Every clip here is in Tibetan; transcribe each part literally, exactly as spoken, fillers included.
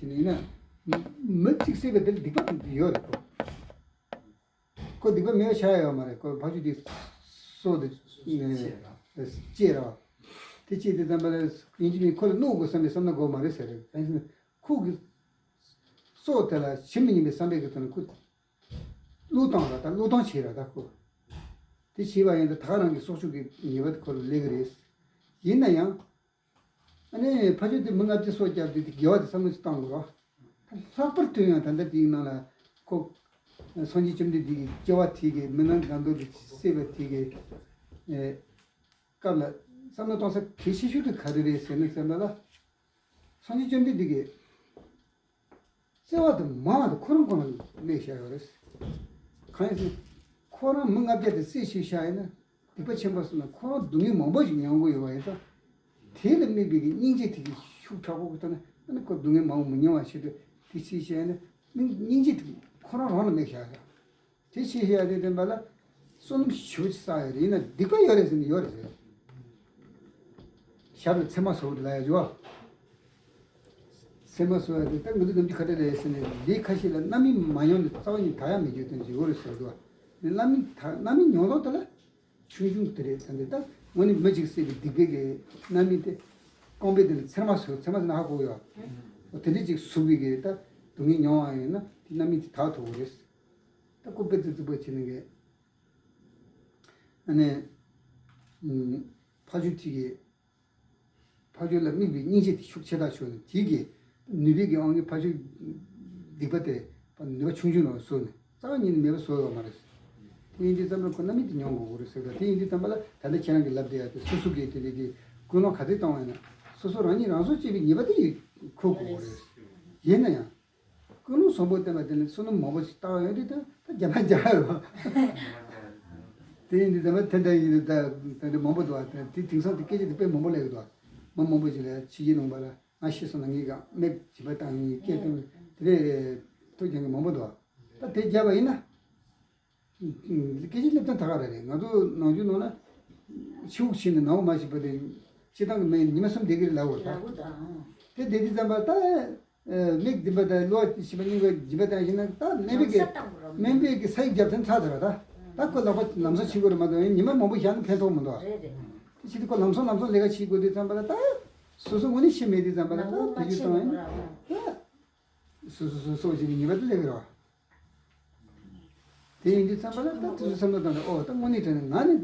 ཡིན་ན། མི་གཅིག་བསད་པའི་དེ་ལ་སྡིག་པ་ཡོད་རེད་ཁོ། ཁོ་སྡིག་པ་མེད་པ་ཆགས་ཡོད་མ་རེད། ཁོ་ཕ་ཆོས་དེ་སྲོག་དེ་བཅད་ར་བ། དེ་བཅད་དེ་ཙམ་པ་ལ་ཡིན་གཅིག་མིན་ཁོ་ལ་གནོད་དགོས་བསམ་པའི་བསམ་བློ་དགོས་མ་རེད་ཟེར་རེད། ཁོ་གི་སྲོག་དེ་ལ་ཇི་མི་སྙམ་པའི་བསམ་པའི་གི་ཐོག་ནས་ཁོ་བློས་བཏང་ར་ད་བློས་བཏང་བྱས་ར་ད་ཁོ། དེ་བྱས་པ་ཡིན་ད་ད་ག་རང་གི་སྲོག་ཆགས་ཀྱི་ཉེས་པ་དེ་ཁོ་ལ་སླེབས་ཀྱི་རེད། ཡིན་ན་ཡང་། ཨ་ནི་ཕ་ཆོས་དེ་མི་ལྔ་བརྒྱ་སྲོག་བསྐྱབས་དུས་དེ་དགེ་བ་དེ་བསམ་བློ་ཞིག་བཏང་དགོས་ར། ལྷག་པར་དུ་ཡང་ད་ལྟ་དེའི་ནང་ལ་ཁོ་སངས་རྒྱས་བཅོམ་ལྡན་འདས་ཀྱི་སྐྱེ་བ་དེ་གི་མི་ནག་དགའ་མདོ་དེ་བསད་པ་དེ་གི་ཨེ་སྐབས་ལ་བསམ་བློ་གཏོང་ས་གལ་ཆེ་ཤོས་དེ་ག་རེ་རེད་ཟེར་ན་ཟེར་ན་ལ། སངས་རྒྱས་བཅོམ་ལྡན་འདས་ཀྱི་བརྩེ་བ་དེ་མང་བ་དེ་ཁོ་རང་ཁོ་རང་གནས་བཞག་ཡོད་རེད། གང་ཡིན་ཟེར། ཁོ་རང་མི་ལྔ་བརྒྱ་དེ་བསད་ཤེས་བཞག་ཡིན་ན་སྡིག་པ་ཆེན་པོ་སོང་ན་ཁོ་རང་སྡུག་བསྔལ་མང་པོ་ཞིག་མྱོང་དགོས་ཡོད་པ་ཡིན་ཙང་། དེ་ལ་དམིགས་པའི་གི་སྙིང་རྗེ་དེ་གི་ཤུགས་དྲག་པོ་གི་ཐོག་ནས་ཨ་ནི་ཁོ་སྡུག་བསྔལ་མང་པོ་མི་མྱོང་བ་ཆེད་དུ་དེ་བྱས་བཞག་ཡིན་ན་སྙིང་རྗེ་དེ་ཁོ་རང་རང་ལ་དམིགས་བཞག་ཡོད། དེ་ཤེས་བཞག་དེ་བསྟན་པ་ལ་བསོད་ནམས་ཞེ་པོ་ཅིག་བསགས་ཡོད་རེད། ཡིན་ན་སྡིག་པ་ཡོད་རེད་ཟེར་ནས་ཡོད་རེད་ཟེར། ཞབས་ལ་ཚེར་མ་ཟུག་ལ་ཡ་ཇུ་བ། ཚེར་མ་ཟུག་ཡ་དེ་ད་ང་ཚོ་ནམ་རྒྱུན་ཁ་བྲལ་ལས་ཟེར་ནས་ལས་ཁ་ཤས་ལ་རྣམ་སྨིན་མ་མྱོང་ནས་རྩ་བ་ཉིད་དག་ཡ་མེད་རྒྱུ་དོན་ཅིག་ཡོད་རེད་ཟེར་འདུག་བ། རྣམ་སྨིན་དག་རྣམ་སྨིན་མྱོང་ལོག་དེ་ལ་ཆུང་ཆུང་དེ་རེད། ད་འདི་ད་དངོས་གནས་མི་གཅིག་བསད་པའི་སྡིག་པའི་གི་རྣམ་སྨིན་དེ་རྐང་པའི་དེ་ལ་ཚེར་མ་ཟུག་ཚེར་མ་ཟེར་ན་ཧ་གོ་ཡོད། དེ་འདྲ་ཅིག་ཟུག་པའི་གི་ད་སྡུག་བསྔལ་མྱོང་བ་ཡིན་ན་དེ་རྣམ་སྨིན་དེ་དག་ཐུབ་ཀྱི་རེད། ད་ཁོ་དཔེ་ཙི་ཙི་པོ་བྱེད་ནས་གི། ཨ་ནི། ཨུམ། ཕ་ཆོས་དེ་གི། ཕ་ཆོས་ལ་དམིགས་པའི་སྙིང་རྗེ་དེ་ཤུགས་ཆེ་དྲགས་བྱུང་ནས་དེ་གི། ནུས་པའི་གི་དབང་གིས་ཕ་ཆོས། སྡིག་པ་དེ། ནུས་པ་ཆུང་ཆུང་རང་བཟོས་ནས་རྩ་བ་ཉིད་ནས་མེད་པ་བཟོ་ཡོད་མ་རེད། དེ་ཡིན་དུས་ཙམ་པ་ཁོ་རྣམ་སྨིན་དེ་མྱོང་དགོས་ཀྱི་རེད་ཟེར་ག་དེ་ཡིན་དུས་ཙམ་པ་ལ་ད་ལྟ་ཁྱེད་རང་གི་ལབ་བསྡད་ཡ་དེ་སོ་སོ་གི་དེ་རིགས་ཀྱི་ཀུན་སློང་ག་ཚོད་བཏང་བ་ཡིན་ན་སོ་སོ་རང་ཉིད་རང་སྲོག་བཅད་པའི་ཉེས་པ་དེ་ཡི་འཁུར་དགོས་ཀྱི་རེད། ཡིན་ན་ཡང་། ཀུན་སློང་བཟང་པོ་བསྟན་པ་དེ་ནི་བསོད་ནམས་མང་པོ་ཞིག་བཏང་ཡོད་དུས་ད་ད་རྒྱ་མ་རྒྱ་ཡོད་པ། དེ་ཡིན་དུས་ད་མ་དེ་འདྲ་ཡིན་དུས་ད་ད་འདྲ་མང་པོ་འདུག་བ། དེ་དེང་སང་དེ་སྐད་ཆ་དེ་དཔེ་མང་པོ་སླེབས་འདུག་བ། མི་མང་པོ་ཞིག་ལ་ཕྱི་རྒྱལ་ལུང་པ་ལ་ང་ཤི་སོང་ན་ངའི་ག་མིག་བྱིས་པ་བཏང་ཡིན་སྐད་བཏང་དེ་རེད་ཐུགས་རྒྱང་གི་མང་པོ་འདུག་བ། ད་དེ་རྒྱབ་པ་ཡིན་ན། སྐད་ཆ་སླེབས་སྟངས་ད་ག་རེ་རེད། ང་ཚོ་ནང་ཆོས་ནང་ལ་ཕྱི་དབུགས་ཕྱིན་ནས་ནང་དབུགས་མ་ཕྱིན་པ་དེ་སྤྱིར་བཏང་གི་མི་ཉི་མ་གསུམ་བསྡད་ཀྱི་རེད་ལབ་འོ་ད། ལབ་འོ་ད། དེ་བསྡད་དུས་ཙམ་པ་ད། མིག་སྦྱིན་པ་དང་གློ་བ་ཞིབ་པ་གཉིས་ཀ་སྦྱིན་པ་བཏང་ཞིག་ན་ད་སྨན་པའི་གི་ལམ་སང་བཏང་དགོས་རེད། སྨན་པའི་གི་ས་ཡིག་རྒྱབ་ཐོན་ཚར་ཚར་བ་ད། ད་ཁོ་ལག་པ་ལམ་སང་ཕྱིན་དགོས་རེད་མ་གཏོགས་ཉི་མ་མང་པོ་བཞག་ན་ཕན་ཐོགས་མི་འདུག་ཨ། རེད་རེད། དེ་ཕྱིར་ཁོ་ལམ་སང་ལམ་སང་ལས་ཀ་བྱེད་དགོས་དུས་ཙམ་པ་ལ་ད། སོ་སོ་དངོས་གནས་ཤི་མེད་དུས་ཙམ་པ་ལ་ད་ནང་དུ་དེ་མ་ཕྱིར་ཕྱིན་གཏོང་ཡིན་ན་དགོས་ར། ད། སོ་སོ་སོ་སོ་ཞིག་གི་ཉེས་པ་དེ་སླེབས་ཀྱི་རེད་བ། དེ་ཡིན་དུས་ཙམ་པ་ལ་ད་དུས་ཚོད་བསམ་བློ་བཏང་ནས་ཨོ་ད་དངོས་གནས་དྲང་གནས་ང་ནི་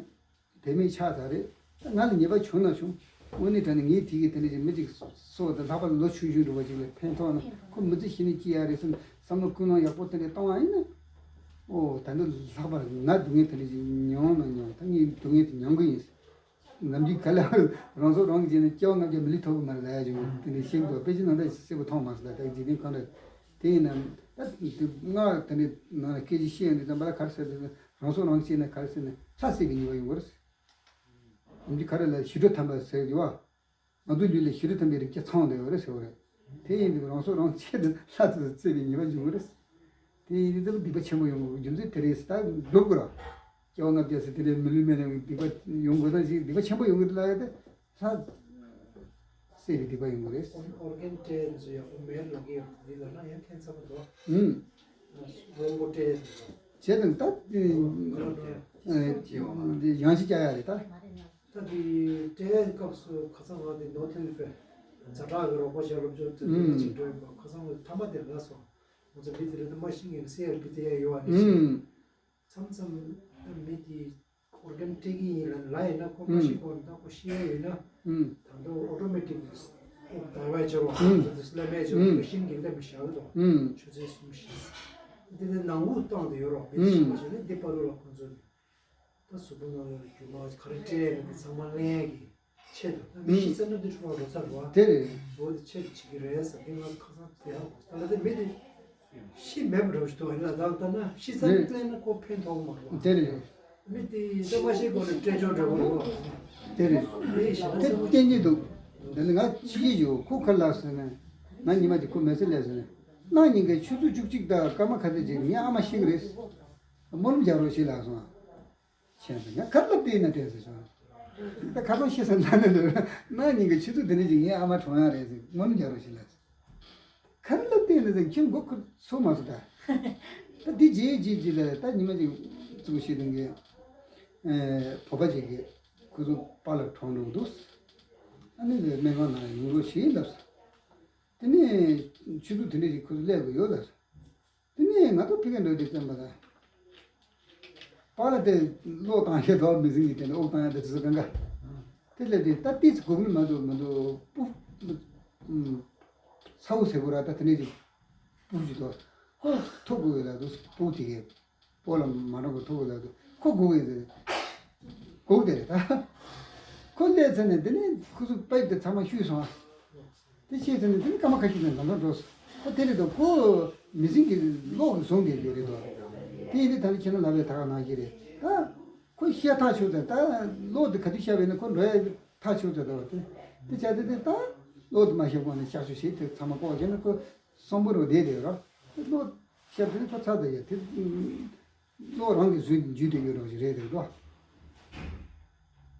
བེད་མེད་ཆགས་ཚར་རེད། ད་ང་ལ་ཉེས་པ་བྱུང་ན་བྱུང་། དངོས་གནས་དྲང་གནས་ངས་དེ་གི་དེ་འདྲ་ཞིག་མི་གཅིག་སྲོག་དང་ལྷག་པར་ལོ་ཆུང་ཆུང་འགྲོ་བ་ཅིག་ལ་ཕན་ཐོགས་ན་ཁོ་མི་ཚེ་ཞིག་ནས་སྐྱིད་ཡ་རེད་བསམ་བསམ་བློ་ཀུན་སློང་ཡག་པོ་དེ་འདྲ་གཏོང་བ་ཡིན་ན། ཨོ་ད་འདི་ལྷག་པར་ང་སྡུག་བསྔལ་དེ་འདྲ་ཞིག་མྱོང་ན་མྱོང་ད་ངས་སྡུག་བསྔལ་དེ་མྱོང་གི་ཡིན། ནམ་རྒྱུན་ག་ལ་རང་སྲོག་རང་གིས་བཅད་ན་སྐྱེ་བ་ལྔ་བརྒྱ་མི་ལུས་ཐོབ་ཀྱི་མ་རེད་ལབ་ཡ་ཅིག་ཡོད། དེ་འདྲའི་ཤེས་ཀྱི་འདུག་དཔེ་ཆ་ནང་ལ་གསལ་པོ་མཐོང་མ་སོང་ད་ལྟ་འཇིག་རྟེན་གང་འདྲ། དེ་ཡིན་ནམ་ད་སྔགས་དེ་འདྲའི་ནང་ལ་སྐད་ཆ་བཤད་ཡོང་དུས་ཙམ་པ་ལ་ག་རེ་ཟེར་དུས་རང་སྲོག་རང་གིས་བཅད་ན་ག་རེ་ཟེར་ན་ལྷ་བསད་པའི་ཉེས་པ་ཡོང་གི་རེད། ནམ་རྒྱུན་ག་རེ་ལ་ཞི་ཁྲོ་དམ་པ་ཟེར་གྱི་བ། ང་ཚོའི་ལུས་ལ་ཞི་ཁྲོ་དམ་པའི་རིགས་ཀྱི་ཚང་བསྡད་ཡོད་རེད་ཟེར་བ་རེད། དེ་ཡིན་དུས་རང་སྲོག་རང་བཅད་དུ་ལྷ་ཚོས་བསད་པའི་ཉེས་པ་འབྱུང་གི་རེད། དེ་ཡིན་དུས་ད་སྡིག་པ་ཆེན་པོ་ཡོང་གི་རྒྱུ་མཚན་དེ་རེད་ཟེར་ད་སྒྲུབ་དགོས་ར། སྐྱེ་བ་ལྔ་བརྒྱ་ཟེར་དེ་འདྲའི་མི་ལུས་མེད་ན་སྡིག་པ་ཡོང་དགོས་ད་ཞིག་སྡིག་པ་ཆེན་པོ་ཡོང་གི་རེད་ལབ་ཡ་དེ་ལྷ་བསད་པའི་སྡིག་པ་ཡོང་གི་རེད། ཨོར་ཨོར་གན་སྤྲད་ཚོ་ཡག་པོ་མེད་ལོག་གི་ཡོད་དེ་ལ་ན་ཡང་ཕན་ཚ་པོ་འདུག་ཨུམ། སྔོན་པོ་སྤྲད་ཚོ། བྱས་ཙང་ད་དེ་ཡང་ཞིག་བསྐྱར་ཡ་རེད་ད། ད་དེ་སྤྲད་སྐབས་སུ་ཁ་སང་ང་དེ་ནོར་ཐོན་པས་ཛ་དྲག་གི་རོགས་པ་ཞིག་སློབ་སྦྱོང་དེ་འདྲ་ཅིག་འགྲོ་ཡོད་པ་ཁ་སང་ངས་ཐ་མ་དེ་ལ་སོང་། ང་ཚོ་མི་དེ་རེད་དུ་མ་ཤི་ངེས་ནས་སེ་ཡར་བི་དེ་ཡ་ཡོད་བ་ནི་ཤི། མཚམས་མཚམས་ད་མི་དེ་ཨོར་གན་སྤྲད་ཀྱི་ཡིན་ལ་ལ་ཡིན་ན་ཁོ་མ་ཤི་གོང་ད་ཁོ་ཤི་ཡ་ཡིན་ན་ད་ལྟ་ཨོ་ཊོ་མེ་ཊིག་ད་བའི་ཅོ་བ་ད་སླ་མའི་ཅོ་བ་ཤིན་གྱི་ལ་མའི་ཅོ་བ་ཤིན་གྱི་ལ་མི་ཤ་གི་དོ་ཆུ་ཚོད་གསུམ་ཤི། དེ་ནས་ནང་དབུགས་བཏང་དུ་ཡོད་རོགས་མི་དེ་ཤི་མ་ཤི་ན་འདི་པ་རུ་ལ་ཁོ་ཚོ་ནི། ད་གཟུགས་པོ་ནང་ལ་རྒྱུ་མ་ག་རེ་སྤྲད་ཡོད་ན་དེ་ཚང་མ་ལེན་ཡ་གི་ཆེད་དུ་ད་མི་ཤི་ཚར་ན་འདི་འཁྲུག་པ་འགྲོ་ཚར་བ། དེ་རེད། འོ་དེ་ཆེད་དུ་བྱེད་ཀྱི་རེད་ཟེར་དེ་ང་ཁ་སང་དེ་ཧ་གོ་ད་ལ་དེ་མི་དེ་ཤི་མེད་པ་འགྲོ་ཞིག་འདུག་ཡིན་ལ་ད་ལྟ་ན་ཤི་ཚར་ན་ལེན་ན་ཁོ་ཕན་ཐོགས་མ་རེད་བ། དེ་རེད། མི་དེ་ད་མ་ཤི་གོང་ནས་སྤྲད་ཆོག་འགྲོ་བ་རེད་བ། དེ་རེད། མི་ཤི་ན་དེ་གསལ་པོ་བསྟན་གྱི་འདུག་འདི་ནི་ང་ཅི་ཡིས་ཡོད་ཁོ་ཁ་ལགས་ཟེར་ནས་ང་ཉི་མ་དེ་ཁོ་མེད་ཟེར་ལས་ཟེར་ནས་གནངས་ཉིན་གྱི་ཆུ་ཚོད་བཅུ་གཅིག་དང་སྐར་མ་ཁ་ཤས་ཅིག་ངའི་ཨ་མ་ཤི་གི་རེད། སྨོན་ལམ་རྒྱག་རོགས་ཞེས་ལབ་སོང་། ཁྱེད་ཚོ་ཡང་ཁ་ལབ་བལྟས་ན་བལྟས་ཟེར་སོང་། ད་ཁ་སང་ཤི་སོང་ན་ནི་ལོས་ན་ཉིན་གྱི་ཆུ་ཚོད་དེ་ནས་ཅིག་ངའི་ཨ་མ་གྲོངས་ཡག་རེད་ཟེར་སྨོན་ལམ་རྒྱག་རོགས་ཞེས་ལབ་སོང་། ཁ་ལབ་ ནས་ཟེར་ཁྱིམ་སྒོ་ཁུར་ཚུགས་མ་སོང་ད། ད་འདི་རྗེས་རྗེས་རྗེས་ལ་ད་ཉི་མ་ཅིག་ཙུག་ཤེས་དང་གི་བོད་པ་ཅིག་གིས་ཁོ་ཚོ་པཱ་ལགས་གྲོངས་འགྲོ་འདུག་ཨ་ནི་ལས་སྨན་ཁང་ནང་ཡོང་རོགས་ཞེས་ལབ་སོང་། དེ་ནས་ཆུ་ཚོད་དེ་འདྲ་ཞིག་ཁོ་ཚོ་སླེབས་དགོས་ཡོད་ལབ་སོང་། དེ་ནས་ང་ཚོ་ཕ་གིར་འགྲོ་དུས་ཙམ་པ་ལ། པཱ་ལགས་དེ་གློག་བཏང་ཡས་དོགས་མི་ཟིན་གྱི་དེ་ནས་དབུགས་བཏང་ཡས་དེ་དུས་ཚོད་གང་ག་དེ་སླེབས་དུས་ད་ཏིས་གུག་ནི་མ་འདུག་མ་འདུག་སྤུ། ཚ་བོ་ཟེར་དགོས་ར་ད་དེ་ནས་ཅིག་སྤུ་ཅིག་དོགས། ཁོ་ཐུག་དགོས་ལ་དུས་སྤུ་དེ་གས་པོ་ལ་མ་འགྲོ་གི་ཐུག་དགོས་ལ་དུས་ཁོ་གུག་ཡས་ཟེར། གུག་དེ་རེད་ད། ཁོ་སླེབས་ཚར་ནས་དེ་ནས་ཁོ་ཚོ་པའིབ་དེ་ཚང་མ་བཤུས་སོང་ཨ། དེ་ཤེས་ཚར་ནས་དེ་ནི་སྐར་མ་ཁ་ཤས་ཙམ་ལམ་སང་འགྲོ་སོང་། ཁོ་དེ་རེད་དོ། ཁོ་མི་སྲིན་གྱི་གློག་གིས་བཟུང་བསྡད་ཡོད་རེད་དོ། དེ་ཡིན་དུས་ད་ནི་ཁྱེད་རང་ལབ་པའི་ད་ག་ནང་བཞིན་རེད་ད། ཁོ་ཤ་ཐག་ཆོད་ཚར་ད། གློག་དེ་ག་དུས་ཤར་བས་ན་ཁོ་འགྲོ་ཡ་ཐག་ཆོད་ཚར་དོ། དེ་དེ་བྱས་ཏེ་དེ་ད་གློག་དེ་མ་ཤར་གོང་ནས་གཤག་བཅོས་བྱས་དེ་ཚང་མ་བཀོག་བྱས་ན་ཁོ་གསོན་པོ་རུ་བསྡད་བསྡད་རོགས། དེ་གློག་ཤར་དུས་ཁོ་ཚར་ད་ཡ་དེ། གློག་རང་གི་བཟོས་འཇུས་དེ་ཡོད་རོགས་ཞིག་རེད་དེ་གོ།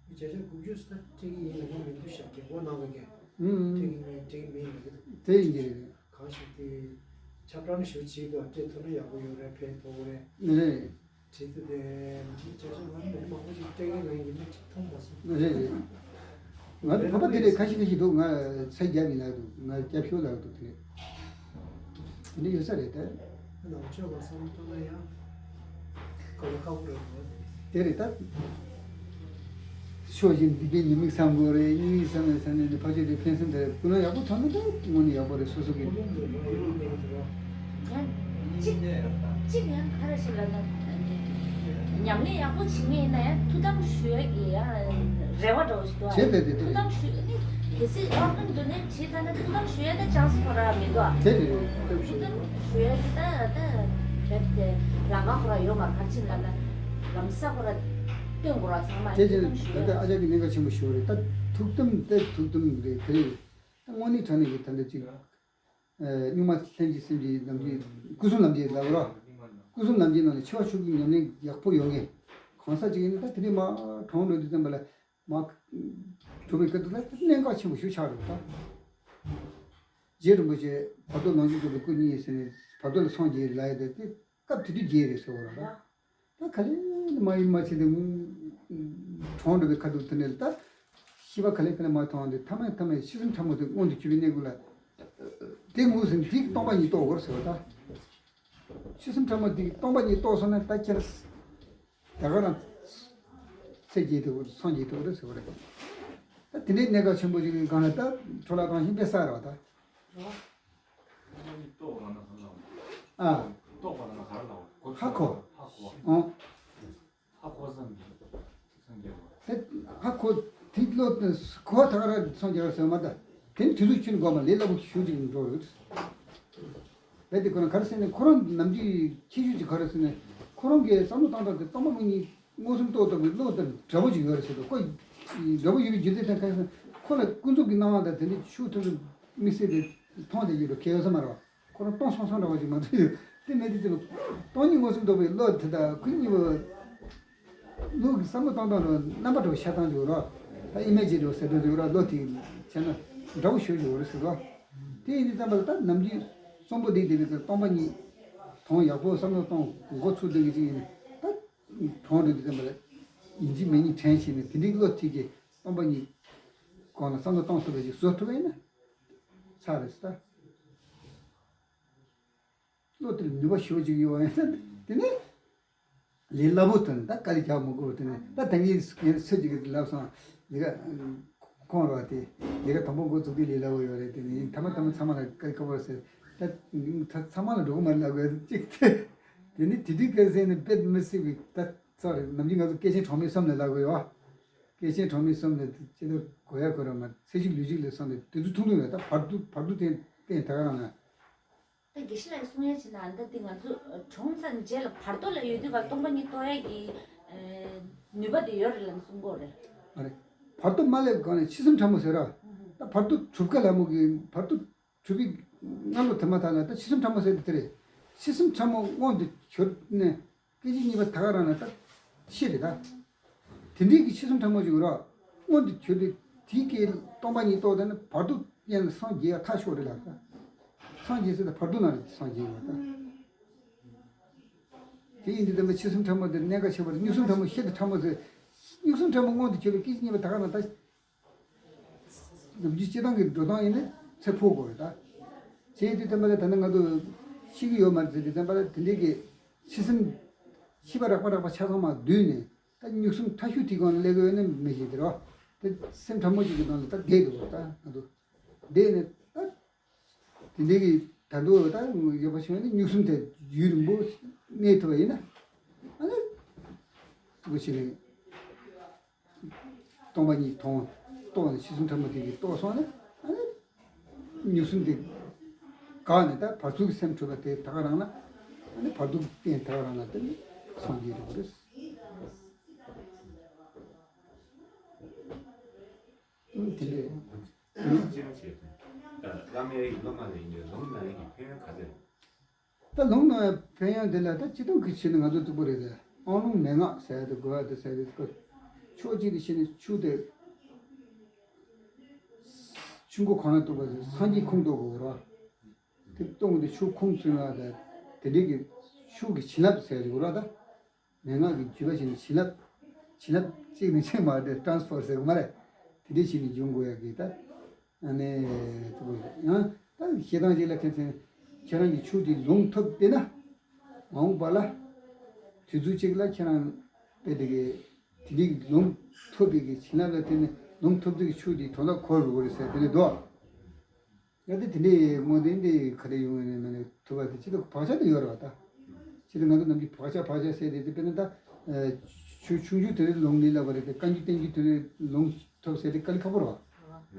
བརྒྱ་ཆ་དགུ་བཅུ་ཙམ་སྤྲད་ཀྱི་ཡིན་ལ་ཡང་མི་འདུག་ཤག་རྒན་གོག་ནང་ལ་རྒན་ཨུམ། སྤྲད་ཀྱི་མེད་སྤྲད་ཀྱི་མེད་ལ་ཡང་། དེ་ཡིན་གྱི་རེད། གང་ཞིག་དེ་ཆབ་བྲམ་ཞུ་བྱེད་དུ་སྤྲད་ཐུབ་ན་ཡག་པོ་ཡོད་རེད། ཕན་ཐོགས་རེད། རེད། བྲིས་ཏེ་དེ་བྲིས་བྱ་བྱ་ང་མི་མང་པོ་ཞིག་སྤྲད་ཀྱི་ལ་ཡིན་གྱི་མི་གཅིག་མཐོང་མ་སོང་། རེད་རེད། ང་ཚོ་བོད་པ་དེ་ལས་ཁ་ཤས་ཁ་ཤས་འདུག་ང་ཚ་རྒྱབ་ཡིན་ལབ་འདུག་ང་རྒྱབ་ཤོག་ལབ་འདུག་དེ་ལས་དེ་འདྲ་ཡོད་ས་རེད་ད། ནང་ཆོས་པ་བསམ་བློ་གཏོང་ན་ཡང་གོ་བ་ཁག་པོ་རེད་འདུག་དེ་རེད་ད། ཕྱོགས་བཞིན་སྡིག་པའི་ཉེས་དམིགས་བསམ་དགོས་རེད། གཉིས་བསམ་ནས་བསམ་ནས་ནི་ཕར་ཕྱོགས་དེ་ཕན་སེམས་དེ་རེད། ཀུན་སློང་ཡག་པོ་ཐོན་ན་ད་དངོས་གནས་ཡག་པོ་རེད། སོ་སོ་གི། ཡང་གཅིག་གཅིག་ཡང་ག་རེ་ཞིག་ལབ་ན། ཉམས་ལེན་ཡག་པོ་བྱེད་མཁན་ཡིན་ན་ཡང་ཐུགས་དམ་ཞུ་ཡ་གི་ཡང་རེ་བ་འདྲ་བོ་ཞིག་འདུག་བྱས་ཏེ་དེ་ཐུགས་དམ་ཞུ་ནི་གལ་སྲིད་ཨོར་གན་དུ་ནས་བྱས་ཚར་ན་ཐུགས་དམ་ཞུ་ཡ་ད་ཅང་སི་ཁོ་ར་མི་འདུག་དེ་རེད། ཐུགས་དམ་ཞུ་ཡ་གི་ད་ད་རེད་དེ་ལམ་ཁ་ཁོ་ར་ཡོད་མ་ག་ཅིག་ལབ་ན་ལམ་ས་ཁོ་ར་སྟོན་དགོས་ར་ཚང་མ་དེ་ཐུགས་དམ་ཞུ་ཡ། ད་ཨ་ཅག་གི་གནད་འགག་ཆེན་པོ་ཞུ་བ་རེད། ད་ཐུགས་དམ་དེ་ཐུགས་དམ་རེད། དེ་རེད། ད་དངོས་གནས་དྲང་གནས་ཀྱི་ད་འདི་ཅིག་གཉུག་མ་ལྷན་ཅིག་སེམས་ཀྱི་ནམ་རྒྱུན་སྐུ་གསུམ་ལམ་རྒྱུད་ལ་རོ། སྐུ་གསུམ་ལམ་རྒྱུད་ནང་ནས་འཆི་བ་ཕྱོགས་ཀྱི་ཉམས་ལེན་ཡག་པོ་ཡོད་མཁན་གང་ཟག་ཅིག་ཡིན་ན་ད་དེ་རིང་མ་གྲོངས་འགྲོ་དུས་ཙམ་པ་ལ་མ་གྲུབ་པའི་སྐབས་དུ་ལ་གནད་འགག་ཆེན་པོ་ཞིག་ཆགས་འགྲོ་ད། རྗེ་རིན་པོ་ཆེ་བར་དོ་ལོངས་སྤྱོད་རྫོགས་པའི་སྐུ་གཉིས་ཟེར་ནས་བར་དོ་ལ་སངས་རྒྱས་ལ་ཡོད་དེ་སྐབས་དེ་དུས་རྗེ་རེད་ཟེར་བ་ར། ད་ག་ལེ་མ་ཡིན་མ་བྱེད་དེ་གྲོངས་འགྲོ་བའི་ཁ་ཐུག་དེ་ནས་ད་ཤི་བ་ག་ལེ་ག་ལེ་མ་མཐོང་དེ་ཐ་མ་ཐ་མ་ཤི་གསོན་ཕྲ་མོ་དེ་མངོན་དུ་གྱུར་པའི་གནས་སྐབས་ལ། དེ་ངོས་ཟིན་དེ་སྟོང་པ་ཉིད་རྟོགས་དགོས་ཟེར་བ་ད། ཤི་གསོན་ཕྲ་མོ་དེ་སྟོང་པ་ཉིད་རྟོགས་སོང་ན་ད་ཁྱེད་རང་ད་ག་རང་ཚེ་སྐྱེལ་ཐུབ་སངས་རྒྱས་ཐུབ་རེད་ཟེར་བ་རེད། ད་དེ་འདྲའི་གནད་འགག་ཆེན་པོ་ཞིག་གི་སྒང་ལ་ད་འཕྲོ་བརླག་བཏང་ཞིང་དཔེ་བསགས་རེད་བ་ད། ཨ། ཧ་གོ། ཨོ། དེ་ཧ་གོ་དེ་ལོ་གོ་བ་ད་ག་རང་སངས་རྒྱས་ཟེར་མ་ད། དེ་ནི་དུས་ཚོད་ཁྱོན་དགོས་མ་ལས་སླ་པོ་ཞུ་ཅིག་འགྲོ་རེད། རྦད་དེ་ཁོ་རང་ག་རེ་ཟེར་ནས་ཁོ་རང་ནམ་རྒྱུན་ཁྱད་ཆོས་ཅིག་ག་རེ་ཟེར་ནས་ཁོ་རང་གི་བསམ་བློ་བཏང་སྟངས་དེ་སྟོང་པ་ཉིད་མངོན་སུམ་རྟོགས་ཐུབ་པའི་བློ་དང་འདྲ་པོ་ཅིག་ཡོད་རེད་ཟེར་དུས་ཁོ་འདྲ་པོ་ཡོད་པའི་རྒྱུ་མཚན་དེ་ག་རེ་ཟེར་ན་ཁོ་ལ་ཀུན་རྫོབ་ཀྱི་སྣང་བ་དང་དེ་འདྲའི་ཆོས་ཐམས་ཅད་དམིགས་བསལ་དེ་མཐོང་བསྡད་ཀྱི་ཡོད་རེད། ཁྱད་ཡོད་ས་མ་རེད་བ། ཁོ་རང་སྟོང་སང་སང་འདྲ་བ་ཅིག་མ་གཏོགས་ཡོད་དེ་མེད་དུས་ཙམ་སྟོང་ཉིད་མངོན་སུམ་རྟོགས་པའི་བློ་དེ་དང་ཁོ་གཉིས་པོ། བློ་གི་བསམ་བློ་བཏང་སྟངས་ལ་རྣམ་པ་འདྲ་བོ་ཤར་སྟངས་ཡོད་ར། ད་ཨི་མེ་ཇི་འདྲ་བོ་ཟེར་འདྲ་བོ་ཡོད་ར། བློ་དེ་བྱས་ན་འདྲ་བོ་ཞེ་པོ་ཅིག་ཡོད་རེད་ཟེར་ར། དེ་ཡིན་དུས་ཙམ་པ་ལ་ད་ནམ་རྒྱུན་གསོན་པོ་བསྡད་བསྡད་པའི་སྟོང་པ་ཉིད་དོན་ཡག་པོ་བསམ་བློ་གཏོང་འགོ་ཚུགས་བསྡད་ཀྱི་ཅིག་ཡིན་ན་ད་གྲོངས་འགྲོ་དུས་ཙམ་པ་ལ་ཡིན་གཅིག་མིན་གཉིས་དྲན་བྱས་ནས་དེ་འདྲའི་བློ་ཐིག་གིས་སྟོང་པ་ཉིད་གོང་ལ་བསམ་བློ་གཏོང་ཐུབ་པ་ཞིག་བཟོ་ཐུབ་པ་ཡིན་ན་ཚར་རེད་ཟེར་ད། བློ་དེར་ནུས་པ་ཞེ་པོ་ཅིག་ཡོད་པ་ཡིན་ན་དེ་ནས། ལས་སླ་པོ་དང་ད་དཀའ་ལས་རྒྱག་མི་དགོས་པ་དེ་ནས་ད་ད་ངས་ངས་ཚོད་ཅིག་གིས་ལབ་སོང་། ལས་ཀ་ཁོང་ར་དེ་ལས་ཀ་དང་པོ་འགོ་བཙུགས་དུས་ལས་སླ་པོ་ཡོད་རེད། དེ་ནས་ཐ་མ་ཐ་མ་ཚང་མ་ལ་དཀའ་ལས་ཁག་པོ་རེད་ཟེར། ད་ད་ཚང་མ་ལ་འགྲོ་གི་མ་རེད་ལབ་དགོས་ཅིག་དེ་དེ་ནས་དེ་དུས་སྐད་ཟེར་ནས་དཔེ་མི་སྲིད་པའི་ད་ཚར་རེད། ནམ་རྒྱུན་ང་ཚོ་སྐད་ཆེན་གྲོགས་མེད་གསུམ་ལས་ལབ་དགོས་ཡོད། སྐད་ཆེན་གྲོགས་མེད་གསུམ་ལས་དེ་ཅི་ལྟར་གོ་ཡ་གོ་ར་མ་ཚེ་གཅིག་ལུས་གཅིག་ལས་བསམ་ནས་དེ་ཚོ་ཐུང་ཐུང་རེད། ད་བར་དུ་བར་དུ་དེ་བསྟན་ད་ག་རང་ལ། ད་དགེ་བཤེས་ལགས་གསུང་ཡ་བྱས་ན་ད་འདི་ང་ཚོ་གྲོངས་ཚར་རྗེས་ལ་བར་དོ་ལ་ཡོད་དུས་ཀ་སྟོང་པ་ཉིད་རྟོགས་ཡ་གི་ནུས་པ་དེ་ཡོད་རེད་ལབ་གསུང་གི་ཡོད་རེད། མ་རེད། བར་དོ་མ་སླེབས་གོང་ནས་འཆི་གསོན་ཕྲ་མོ་ཟེར་ར། ད་བར་དོ་གྲུབ་ཀ་ལ་མོ་གི་བར་དོ་གྲུབ་པའི་སྔ་ལོ་དེ་མ་ཐག་ལ་ད་འཆི་གསོན་ཕྲ་མོ་ཟེར་དེ་དེ་རེད། འཆི་གསོན་ཕྲ་མོ་མངོན་དུ་གྱུར་ནས་སྐད་ཅིག་གཉིས་པ་ད་ག་རང་ལ་ད་ཤི་རེད་ད། དེ་འདྲའི་གི་འཆི་གསོན་ཕྲ་མོ་ཞིག་ར་མངོན་དུ་གྱུར་ཏེ་དེའི་སྐད་སྟོང་པ་ཉིད་རྟོགས་ད་ནི་བར་དོ་ཡན་ལ་སངས་རྒྱས་ཡ་ཐག་ཆོད་རེད་ལ། སངས་རྒྱས་ཟེར་ད་བར་དོ་ན་རེད། སངས་རྒྱས་ཡོད་ད། དེ་ཡིན་དུས་དམ་པ་ཕྱི་གསུམ་ཕྲ་མོ་དེ་གནད་འགག་ཆེ་བ་རེད། མྱུག་གསུམ་ཕྲ་མོ་ཤེད་དུ་ཕྲ་མོ་ཟེར། མྱུག་གསུམ་ཕྲ་མོ་སྔོན་དུ་ཆུད་པའི་སྐད་ཅིག་གཉིས་པ་ད་ག་ན་ད། ནམ་རྒྱུན་སྤྱི་བཏང་གི་འགྲོ་སྟངས་ཡིན་ན་ཚེ་འཕོ་དགོས་རེད་ད། བྱས་དུས་དམ་པ་ལ་ད་ནི་ང་ཚོ་ཤེས་ཀྱི་ཡོད་མ་རེད་ཟེར་དུས་དམ་པ་ལ་དེ་འདྲའི་གི་ཕྱི་སེམས་ཤེས་པ་རགས་པ་རགས་པ་ཆ་ཚང་མ་བསྡུས་ནས། ད་མྱུག་གསུམ་ཕྲ་ཤུལ་དེའི་སྒང་ལ་སླེབས་ཀྱི་ཡོད་ན་མི་ཤེས་དེ་རོ། དེ་སེམས་ཕྲ་མོ་ཅིག་གི་ནང་ལ་ད་བསྡད་འདུག་གོ་ད་ང་ཚོ། བསྡད་ནས་ད། དེ་འདྲའི་གི་ད་དུང་ད་ཡོད་པ་བྱུང་ན་མྱུག་གསུམ་དེ་ཡུན་རིང་པོ་གནས་ཐུབ་པ་ཡིན་ན། ཨ་ནི། ཐུགས་རྗེ་ཆེ་ནས། སྟོང་པ་ཉིད་མཐོང་། རྟོགས་ནས་ཕྱི་གསུམ་ཕྲ་མོ་དེ་གི་རྟོགས་སོང་ན། ཨ་ནི། མྱུག་གསུམ་དེ་འགགས་ནས་ད་བར་དོ་གི་སེམས་འཁྲུལ་པ་དེ་ད་ག་རང་ལ། ཨ་ནི་བར་དོ་གི་རྟེན་ད་ག་རང་ལ་དེ་ནི་སངས་རྒྱས་རེད་པ་རེད། ཨུ་དེ་འདྲས། ཅི་རང་བྱེད་དོན། བླ་མའི་སློབ་མ་ལ་ཡིན་པའི་ལུང་གནང་ཡས་ཀྱི་ཕན་ཡོན་ག་ཚོད། ད་ལུང་གནང་ཡས་ཕན་ཡོན་དེ་ལ་ད་སྤྱི་བཏང་གི་ཆེད་ནས་ང་ཚོ་གཙོ་བོ་རེད་དེ། ཨང་ལུང་མན་ངག་ཟེར་ཡ་དེ་དགོས་ཡ་དེ་ཟེར་དེ་ཁོ། ཕྱོགས་གཅིག་ཏུ་བཤད་ན་ཆུ་དེ། ཆུ་མགོ་གང་ལ་གཏུགས་པ་དེ་སངས་རྒྱས་ཁུངས་གཏུགས་དགོས་ར། དེ་གཏོང་དེ་ཆུ་ཁུངས་བཙུན་ལ་དེ་དེ་འདྲའི་གི་ཆུ་གི་བྱིན་རླབས་ཟེར་དགོས་ར་ད། མན་ངག་གི་བརྒྱུད་པ་བྱས་ནས་བྱིན་རླབས། བྱིན་རླབས་གཅིག་ནས་གཅིག་མར་དེ་ཊ་རན་སི་ཕར་ཟེར་གི་མ་རེད། དེ་འདྲའི་བྱས་ནས་འབྱུང་དགོས་ཡ་གི་ད། ཨ་ནི། དེ་ཡང་ད་བཤད་སྟངས་ཤིག་ལ་ཁྱེད་ཚོས་ཁྱེད་རང་གི་ཆུ་དེ་ལུང་ཐོབ་བསྡད་ན། མ་འོངས་པ་ལ། དུས་ཚོད་གཅིག་ལ་ཁྱེད་རང་དཔེ་དེ་གི་དེ་འདྲའི་ལུང་ཐོབ་པའི་གི་བྱིན་རླབས་ལ་བརྟེན་ནས་ལུང་ཐོབ་དུས་ཀྱི་ཆུ་དེ་དོན་དག་འཁོར་འགྲོ་གི་རེད་ཟེར་དེ་འདྲ་འདུག་ཡ་དེ་དེ་འདྲའི་དངོས་བསྟན་དེ་ག་རེ་ཡོང་ཡོད་ནས་མ་ནས་ཐུབ་པ་དེ་ཅི་ལྟར་བག་ཆགས་དེ་ཡོད་རེད་བ་ད། ཅི་ལྟར་ང་ཚོ་ནམ་རྒྱུན་བག་ཆགས་བག་ཆགས་ཟེར་དེ་དེ་དཔེར་ན་ད། ཆུ་ཆུང་ཆུང་དེ་རེད་ལུང་ལས་སླ་བ་རེད་དེ་བཀའ་འགྱུར་བསྟན་འགྱུར་དེ་རེད་ལུང་ཐོབ་ཟེར་དེ་དཀའ་ལས་ཁག་པོ་རེད་བ།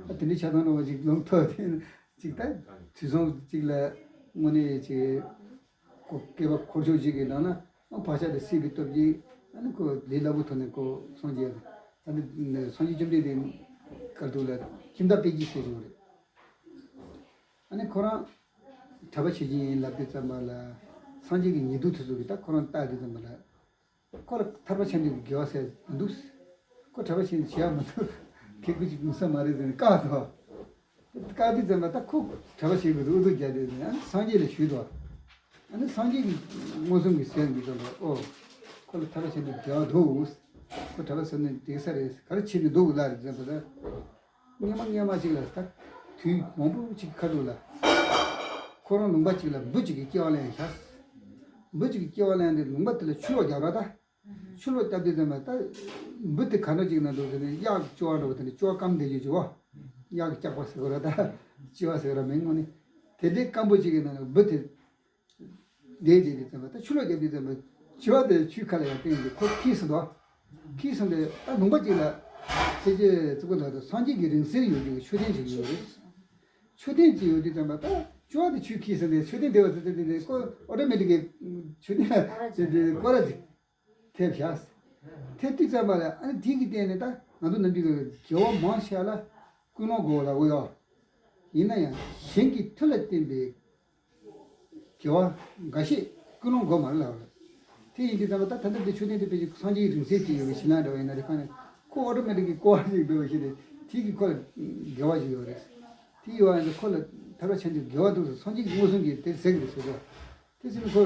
ཨ་དེ་འདྲའི་ཆ་ཚང་རེད་བ་ཅིག་ལུང་ཐོབ་དེ་ཅིག་ད། དུས་སང་ཅིག་ལ་དངོས་གནས་ཅིག་ཁོ་བསྐལ་པ་འཁོར་ཕྱོགས་ཅིག་གི་ནང་ན་བག་ཆགས་དེ་སད་པའི་སྟོབས་ཀྱིས་ཨ་ནི་ཁོ་ལས་སླ་པོ་ཐོག་ནས་ཁོ་སངས་རྒྱས་ད་ནི་སངས་རྒྱས་བཅོམ་ལྡན་འདས་བཀའ་ཐུབ་ལ་ཁྱིམ་བདག་དཔལ་གྱིས་ཟེར་བྱུང་བ་རེད། ཨ་ནི་ཁོ་རང་གྲྭ་པ་བྱེད་ཀྱི་ཡིན་ལབ་དུས་ཙམ་པ་ལ། སངས་རྒྱས་ཀྱི་ཉེ་དུ་དེ་ཚོ་གིས་ད་ཁོ་རང་བལྟ་དུས་ཙམ་པ་ལ། ཁོ་ལ་ཐར་པ་ཆ་འདོད་ཀྱི་དགེ་བ་ཟེར་མི་འདུག་ཁོ་གྲྭ་པ་བྱེད་ནས་བྱེད་ཡག་མི་འདུག་ཁེ་ཁུ་ཅིག་མི་ས་མ་རེད་ཟེར་ནས་བཀག་སོང་། བཀག་དུས་ཙམ་པ་ད་ཁོ་གྲྭ་པ་བྱེད་དགོས་འདུག་ཨུ་ཚུགས་རྒྱག་དུས་ཨ་ནི་སངས་རྒྱས་ལ་ཞུས་དོ། ཨ་ནི་སངས་རྒྱས་ཀྱིས་མངོན་སུམ་གྱིས་ཟེར་འདུག་ཙམ་པ་ཨོ། ཁོ་ལ་ཐར་པ་ཆ་འདོད་དགེ་བ་འདུག་ཁོ་གྲྭ་པ་ཟེར་ནས་འགྲིག་ས་རེད། ག་རེ་བྱེད་ནས་འདུག་ལབ་དུས་ཙམ་པ་ད། སྔོན་མ་སྔོན་མ་ཅིག་ལ་ད། དུས་མང་པོ་ཅིག་ཁ་ཐུག་ལ། ཁོ་རང་ལུང་པ་ཅིག་ལ་འབུ་ཅིག་གིས་སྐྱེ་བ་ལེན་ཤག་འབུ་ཅིག་གིས་སྐྱེ་བ་ལེན་ཏེ་ལུང་པ་དེ་ལ་ཆུ་ལོག་བརྒྱབ་ར་ད། ཆུ་ལོག་བརྒྱབ་དུས་ཙམ་པ་ད། འབུ་དེ་ག་འདྲ་ཅིག་ན་འདུག་ཟེར་ནས་གཡག་གི་ལྕི་བ་འདྲ་བོ་དེ་འདྲ་ལྕི་བ་སྐམ་བསྡད་ཡོད་ཀྱི་བ། གཡག་གི་སྐྱག་པ་ཟེར་དགོས་ར་ད། ལྕི་བ་ཟེར་ར་མིན་དངོས་གནས། དེ་འདྲའི་སྐམ་པོ་ཅིག་གི་ནང་ལ་འབུ་དེ། བསྡད་བསྡད་དུས་ཙམ་པ་ད་ཆུ་ལོག་བརྒྱབ་དུས་ཙམ་པ་ལྕི་བ་དེ་ཆུའི་ཁ་ལ་ཡར་བཏིང་ནས་ཁོ་འཁྱིལ་སོང་འདུག་འཁྱིལ་སོང་དུས་ད་ལུང་པ་གཅིག་ལ་ཁྱེད་ཀྱིས་ཙི་གུ་ལ་ད་སངས་རྒྱས་ཀྱི་རིང་བསྲེལ་ཡོད་རྒྱུ་གི་མཆོད་རྟེན་ཅིག་ཡོད་རེད། མཆོད་རྟེན་ཅིག་ཡོད་དུས་ཙམ་པ་ད་ལྕི་བ་དེ་ཆུས་འཁྱིལ་སོང་དུས་མཆོད་རྟེན་དེ་བ་ཙི་ཙི་ཙི་ཙི་ཁོ་ཨོ་ཊོ་མེ་ཊིག་གི་མཆོད་རྟེན་ལ་ཙི་ཙི་ཙི་སྐོར་ར་ཅིག་ཐེབས་ཤག་ཐེབས་དུས་ཙམ་པ་ལ་ཨ་ནི་དེ་གི་སྟེང་ནས་ད་ང་ཚོ་ནམ་རྒྱུན་གྱི་དགེ་བ་མང་ཆེ་བ་ལ་ཀུན་སློང་དགོས་ལབ་གོ་ཡོད། ཡིན་ན་ཡང་གཞན་གྱི་མཐུ་ལ་བརྟེན་པའི་དགེ་བ་འགའ་ཤས་ཀུན་སློང་དགོས་མ་རེད་ལབ་རེད། དེ་ཡིན་དུས་ཙམ་པ་ད་ད་ལྟ་འདི་མཆོད་རྟེན་དེ་དཔེ་ཅིག་སངས་རྒྱས་ཀྱི་རིང་བསྲེལ་ཅིག་ཡོད་པའི་ཕྱི་ནང་འདྲ་བ་ཡིན་ན་རེ་ཁ་ནས་ཁོ་ཨོ་ཊོ་མེ་ཊིག་གི་སྐོར་བ་ཞིག་འགྲོ་བ་ཞིག་རེད། དེ་གི་ཁོ་ལ་དགེ་བ་ཞིག་ཡོད་རེད། དེ་ཡོད་པ་ཡིན་ན་ཁོ་ལ་ཐར་པ་ཆ་འདོད་དགེ་བ་འདུག་ཟེར་སངས་རྒྱས་ཀྱི་མངོན་སུམ་གྱིས་དེ་གཟིགས་རེད་ཟེར་གོ། དེ་ཚོ་ནི་ཁོ།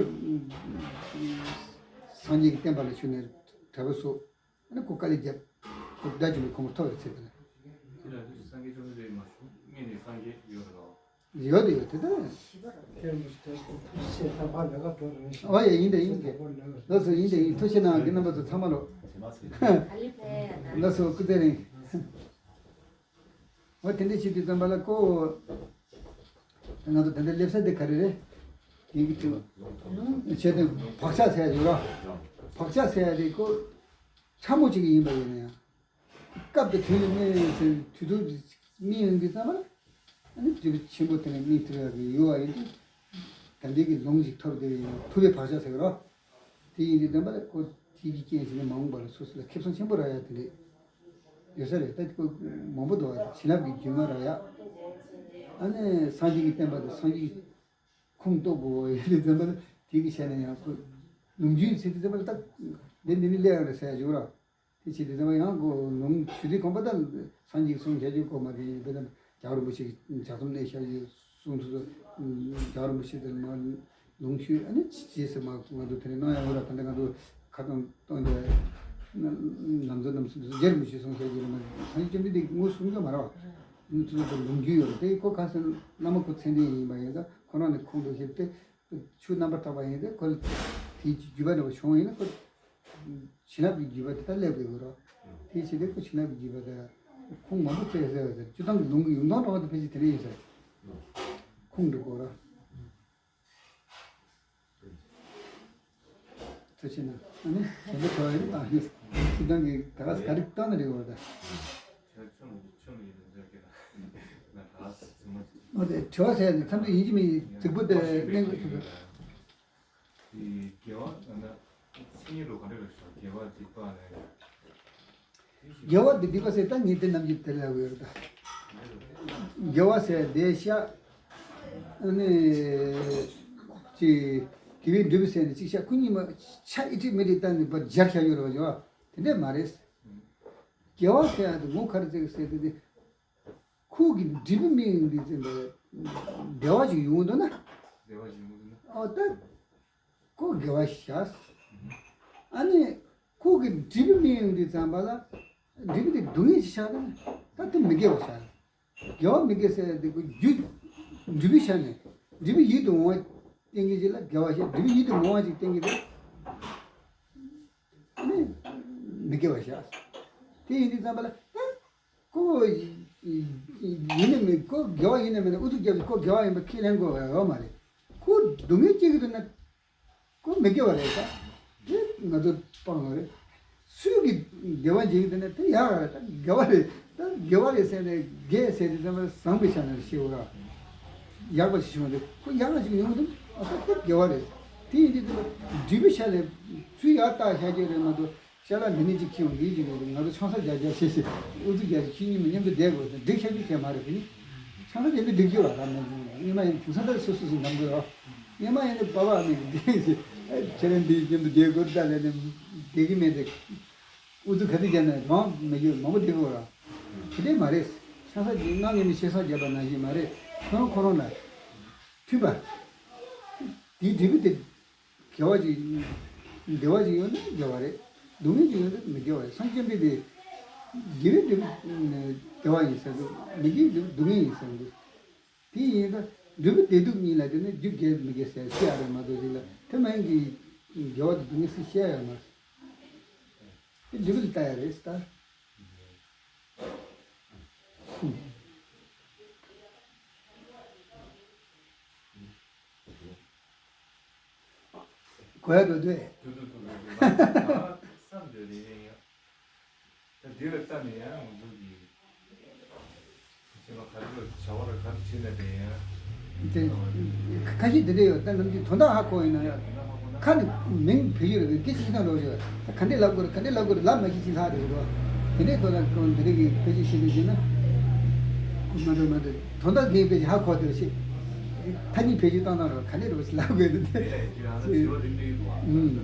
སངས་རྒྱས་ཀྱི་བསྟན་པ་ལ་ཞུགས་ནས་གྲྭ་པ་བཙུགས། ཨ་ནི་ཁོ་དཀའ་ལས་བརྒྱབ། ཁོ་དགྲ་བཅོམ་པའི་གོ་འཕང་ཐོབ་པའི་ཚེ་དེ་ལ། དེ་ལ་དུས་སུ་སངས་རྒྱས་བཅོམ་ལྡན་འདས་མ་བྱུང་སྔོན་ནས་སངས་རྒྱས་ཡོད་རེད་བ། ཡོད་དེ་ཡོད་དེ་ལྟ། ཨོ་ཡ་ཡིན་དེ་ཡིན་དེ། ལགས་སོ་ཡིན་དེ་ཡིན། ཐུགས་རྗེ་གནང་གི་རྣམ་པ་ཚོ་ཚང་མ་ལོ། ལགས་སོ་སྐུ་ཚེ་རིང་། འོ་དེ་འདྲ་བྱེད་དུས་ཙམ་པ་ལ་ཀོ། ང་ཚོ་དེ་འདྲ་སླེབས་ས་དེ་ག་རེ་རེད། དེ་གི་དུས། ཆེད་དུ་བག་ཆགས་ཟེར་ཡ་ཡོད་ར། བག་ཆགས་ཟེར་ཡ་དེ་ཀོ། ཕྲ་མོ་ཅིག་ཡིན་པ་ཡིན་ན་ཡང་། སྐབས་དེ་དུས་ནས་དངོས་ཟེར་དུས་ཚོད་སྨིན་ཡོང་དུས་ཙམ་པ་ལ། ཨ་ནི་དུས་ཆེན་པོ་དེ་ནས་སྨིན་ཐུབ་ཡ་གི་ཡོད་པ་ཡིན་དུས། ད་འདི་གི་ལུང་ཞིག་ཐོབ་དེ་ཐུབ་པའི་བག་ཆགས་ཟེར་གི་ར། དེ་ཡིན་དུས་ཙམ་པ་ལ་ཁོ་དེ་གི་རྐྱེན་བྱས་ནས་མ་འོངས་པ་ལ་སོ་སོ་ལ་ཁེ་བཟང་ཆེན་པོ་རག་ཡ་དེ་འདྲས་ཡོད་ས་རེད། ད་ཁོ་མང་པོ་འདུག་བ། བྱིན་རླབས་ཀྱི་རྒྱུན་མ་རག་ཡ། ཨ་ནི་སངས་རྒྱས་ཀྱི་བསྟན་པ་དང་སངས་རྒྱས་ཀྱི་ཁུངས་གཏུགས་དགོས་ཡོད་དུས་ཙམ་པ་ལ་དེ་གི་ཆ་ནས་ཡང་ཁོ་ལུང་རྒྱུན་ཟེར་དུས་ཙམ་པ་ལ་ད་འདི་འདི་ནི་སླེབས་ཡོང་རེད་ཟེར་ཡ་ཞིག་ར། དེ་བྱེད་དུས་ཙམ་པ་ཡང་ཁོ་ལུང་ཞུ་དུས་གོམ་པ་ད་སངས་རྒྱས་ཀྱི་གསུང་བཤད་རྒྱུ་གོ་མ་དེ་ཡིན་པས་ན་རྒྱལ་བ་རིན་པོ་ཆེ་གི་ལྗགས་རྩོམ་གནས་བཤད་རྒྱུ། གསུང་དུས་སུ། རྒྱལ་བ་རིན་པོ་ཆེ་དེར་མ་ལུང་ཞུས། ཨ་ནི་རྗེས་སུ་མ་ང་ཚོ་དེ་རིང་གནང་ཡང་འོ་ར། ད་ལྟ་ང་ཚོ་ཁ་ཏོན་གཏོང་རྒྱུ་ནམ་ཚོད་ནམ་ཚོད་རྗེ་རིན་པོ་ཆེ་གསུང་བཤད་རྒྱུ་ནི་སངས་རྒྱས་བཅོམ་ལྡན་འདས་ཀྱིས་ངོ་གསུང་རྒྱུ་མ་རེད་བ། ཨ་ནི་དེ་ཚོ་ལུང་རྒྱུན་ཡོད་རེད། དེ་ཁོ་ཁ་སང་བླ་མ་ཁོ་མཚན་ལྡན་ཡིན་པ་ཡིན་ཙང་ཁོ་རང་ནས་ཁུངས་དུ་བཞེས་ཏེ། ཆོས་རྣམ་པར་དག་པ་ཡིན་ཏེ་ཁོ་ལ་དེའི་བརྒྱུད་པ་འདྲ་བ་བྱུང་ཡིན་ན་ཁོ་བྱིན་རླབས་ཀྱི་བརྒྱུད་པ་དེ་དག་སླེབས་དགོས་རོགས། དེའི་ཕྱིར་ཏེ་ཁོ་བྱིན་རླབས་ཀྱི་བརྒྱུད་པ་དང་ཁུངས་མང་པོ་བཙལ་ཟེར་བ་དང་སྤྱིར་བཏང་གི་ལུང་གི་ཡོངས་གྲགས་འདྲ་བ་དེ་ཕལ་ཆེར་དེ་འདྲ་ཡིན་ས་རེད། ཁུངས་འགྲོ་དགོས་རོགས། ཐུགས་རྗེ་གནང་། ཨ་ནི་དེ་འདྲ་གྲོགས་ཡིན། ཨ་ནི་སྤྱིར་བཏང་གི་ད་ག་ས་ག་རེ་བཏང་ན་རེད་བ་ད། ཆོས་ཆོས་མི་ཆོས་མི་ཡིན་ན་འདོད་ཀྱི་ན་ད་ག་ས་ཟིན་མ་ཨོ་དེ་དྲི་བ་ཟེར་ནས་མཚམས་རེ་ཡིན་གཅིག་མིན་གཅིག་རྫིག་པོ་དེ་གླེང་དགོས་ཐུག་གི། དེ་དགེ་བ་ན་མཚན་ཉིད་དུ་ག་འདྲ་རེད་ཤག་དགེ་བ་སྡིག་པ་ནས། དགེ་བ་དེ་སྡིག་པ་ཟེར་ད་ངས་དེ་རྣམས་ཀྱི་དེ་ལ་འོས་རེད་ད། དགེ་བ་ཟེར་དེ་ཤ། ཨ་ནི། ཅི། དགེ་བའི་འབྲས་བུ་ཟེར་ནས་ཅིག་ཤ་ཁོ་གཉིས་མ་ཆ་ཨི་ཁྲིད་མི་ཁྲིད་བཏང་ནས་པར་སྦྱར་བྱ་ཡོད་རེད་བ། དེ་འདྲས་མ་རེད། དགེ་བ་ཟེར་ཡ་དེ་ངོ་མཁར་བརྩེགས་ཟེར་དེ་དེ། ཁོ་གི་འབྲས་བུ་སྨིན་ཡོང་དུས་ཙམ་པ་བདེ་བ་ཞིག་ཡོང་འདུག་ན། བདེ་བ་ཞིག་ཡོང་འདུག་ན། ཨོ་ད། ཁོ་དགེ་བ་ཤ། ཨ་ནི། ཁོ་གི་འབྲས་བུ་སྨིན་ཡོང་དུས་ཙམ་པ་ལ། འབྲས་བུ་དེ་སྡུག་བསྔལ་ཞིག་ཤ་ན། ད་དེ་མི་དགེ་བ་ཤ། དགེ་བ་མི་དགེ་ཟེར་ཡ་དེ་ཁོ་རྒྱུ། འབྲས་བུ་ཤ་ནས། འབྲས་བུ་ཡིད་དུ་འོང་བ་བསྟན་གྱི་ཅིག་ལ་དགེ་བ་ཤ། འབྲས་བུ་ཡིད་དུ་མི་འོང་བ་ཅིག་བསྟན་གྱི་རེད། ཨ་ནི། མི་དགེ་བ་ཤ། དེ་ཡིན་དུས་ཙམ་པ་ལ་ད། ཁོ། ཡིན་ནི་མིན་ཁོ་དགེ་བ་ཡིན་ནི་མིན་ན་ཨུ་ཚུགས་རྒྱབ་ཁོ་དགེ་བ་ཡིན་པ་ཁས་ལེན་དགོས་ཡོད་མ་རེད། ཁོ་སྡུག་བསྔལ་སྐྱེ་གི་འདུག་ན། ཁོ་མི་དགེ་བ་རེད་ད། དེ་ང་ཚོ་སྤང་བ་རེད། སུས་ཀྱི་བདེ་བ་འཇིག་གི་འདུག་ན་དེ་ཡག་རེད་ད། དགེ་བ་རེད་ད། དགེ་བ་རེད་ཟེར་ནས་དགེ་ཟེར་དུས་ཙམ་པ་བཟང་པའི་ཆ་ནས་ཤེས་དགོས་ར། ཡག་པ་ཞིག་བྱུང་བ་རེད། ཁོ་ཡག་པ་ཞིག་ཡོང་གི་འདུག་ཨ་ཁོ་དེ་དགེ་བ་རེད། དེ་ཡིན་དུས་ཙམ་པ་འབྲས་བུ་ཤ་ལས་ཚུར་ཡར་བལྟ་བཞག་རྒྱུ་རེད་མ་གཏོགས། ཤ་ལ་འདི་ནས་ཅིག་ཁྱེར་ཡོང་འདི་ཅིག་ཡོང་འདུག་ང་ཚོ་ཆང་ས་རྒྱག་རྒྱག་བྱེད་བྱེད་ཨུ་ཚུགས་རྒྱག་བྱེད་ཁྱེད་གཉིས་མི་མཉམ་དུ་བསྡད་དགོས་ཟེར་འགྲིག་ཤག་རྒྱུ་ཁྱེད་མ་རེད་དེ་ནི། ཆང་ས་དེ་འདི་འགྲིག་རྒྱུ་བ་ད་མི་འདུག་སྔོན་མ་ཡིན་དུས་ས་འདིར་སོ་སོ་སོ་འདམ་དགོས་རོགས། སྔོན་མ་ཡིན་ནི་པ་ཕ་ཨ་མས་འདི་ཁྱེད་རང་འདི་མཉམ་དུ་བསྡད་དགོས་ད་ལས་ནི་བསྡད་ཀྱི་མེད་དེ། ཨུ་ཚུགས་ག་དུས་བརྒྱབ་ནས་མང་མི་རྒྱུ་མང་པོ་བསྡད་དགོས་རོགས། དེ་འདྲས་མ་རེད། ཆང་ས་ཅིག་གནང་ངེས་ནི་ཤེས་ས་བརྒྱབ་པ་ནང་བཞིན་མ་རེད། ཁོ་རང་ཁོ་རང་ལ་མཐུན་པ། དེའི་འབྲས་བུ་དེ། དགེ་བ་ཅིག་བདེ་བ་ཅིག་ཡོད་ན་དགེ་བ་རེད། སྡུག་བསྔལ་ཅིག་ཡོད་ན་མི་དགེ་བ་རེད། སངས་རྒྱས་པའི་དེ། དགེ་བའི་འབྲས་བུ་བདེ་བ་ཡིན་ཟེར་འདུག་མི་དགེ་བའི་འབྲས་བུ་སྡུག་བསྔལ་ཡིན་ཟེར་འདུག་དེ་ཡིན་ད་འབྲས་བུ་བདེ་སྡུག་གཉིས་ལ་བརྟེན་ནས་རྒྱུ་དགེ་མི་དགེ་ཟེར་ཤེས་ཡ་རེད་མ་གཏོགས་ཅིག་ལ་དེ་མ་ཡིན་གྱི་དགེ་བ་དང་སྡུག་བསྔལ་ཟེར་ཤེས་ཡ་ཡོད་མ་རེད། དེ་འབྲས་བུ་ལ་ལྟ་ཡ་རེད་ད། གོ་ཡ་འགྲོ་འདོད། ཏུ་ཏུ་ཏུ་ཏུ་ཏུ་ང་ང་བསམ་འདོད་རེད་ཡིན་ཡང་། ད་འདི་ལ་ལྟ་ནས་ཡང་ང་ཚོ་གི་ཚེ་མ་ག་རེ་ལ་བྱ་བ་ལ་ག་རེ་བྱེད་ན་དེ་ཡང་། དེ་ཁ་ཤས་དེ་འདྲ་ཡོད་ད་ནམ་རྒྱུན་དོན་དག་ཧ་གོ་ཡིན་ན་ཡང་། ཁ་ནས་མིང་བེད་སྤྱོད་རེད་སྐད་ཆ་ཤེས་སྟངས་ལོག་ཤོག་ད་ག་འདྲས་ལབ་དགོས་རེད་ག་འདྲས་ལབ་དགོས་རེད་ལབ་མ་ཤེས་ཅིག་ལྷག་རེད་གོ་དེ་འདྲས་ཁོ་ན་ཁོང་འདི་རིགས་ཀྱི་བེད་སྤྱོད་ཤེས་ནས་བྱས་ན། མ་འདུག་མ་འདུག་དོན་དག་འགན་བེད་སྤྱོད་ཧ་གོ་དེར་ཤེས། ཐ་སྙད་བེད་སྤྱོད་བཏང་སྟངས་རེད་ག་འདྲས་རེད་ལབ་དགོས་རེད་དེ། ཨུམ།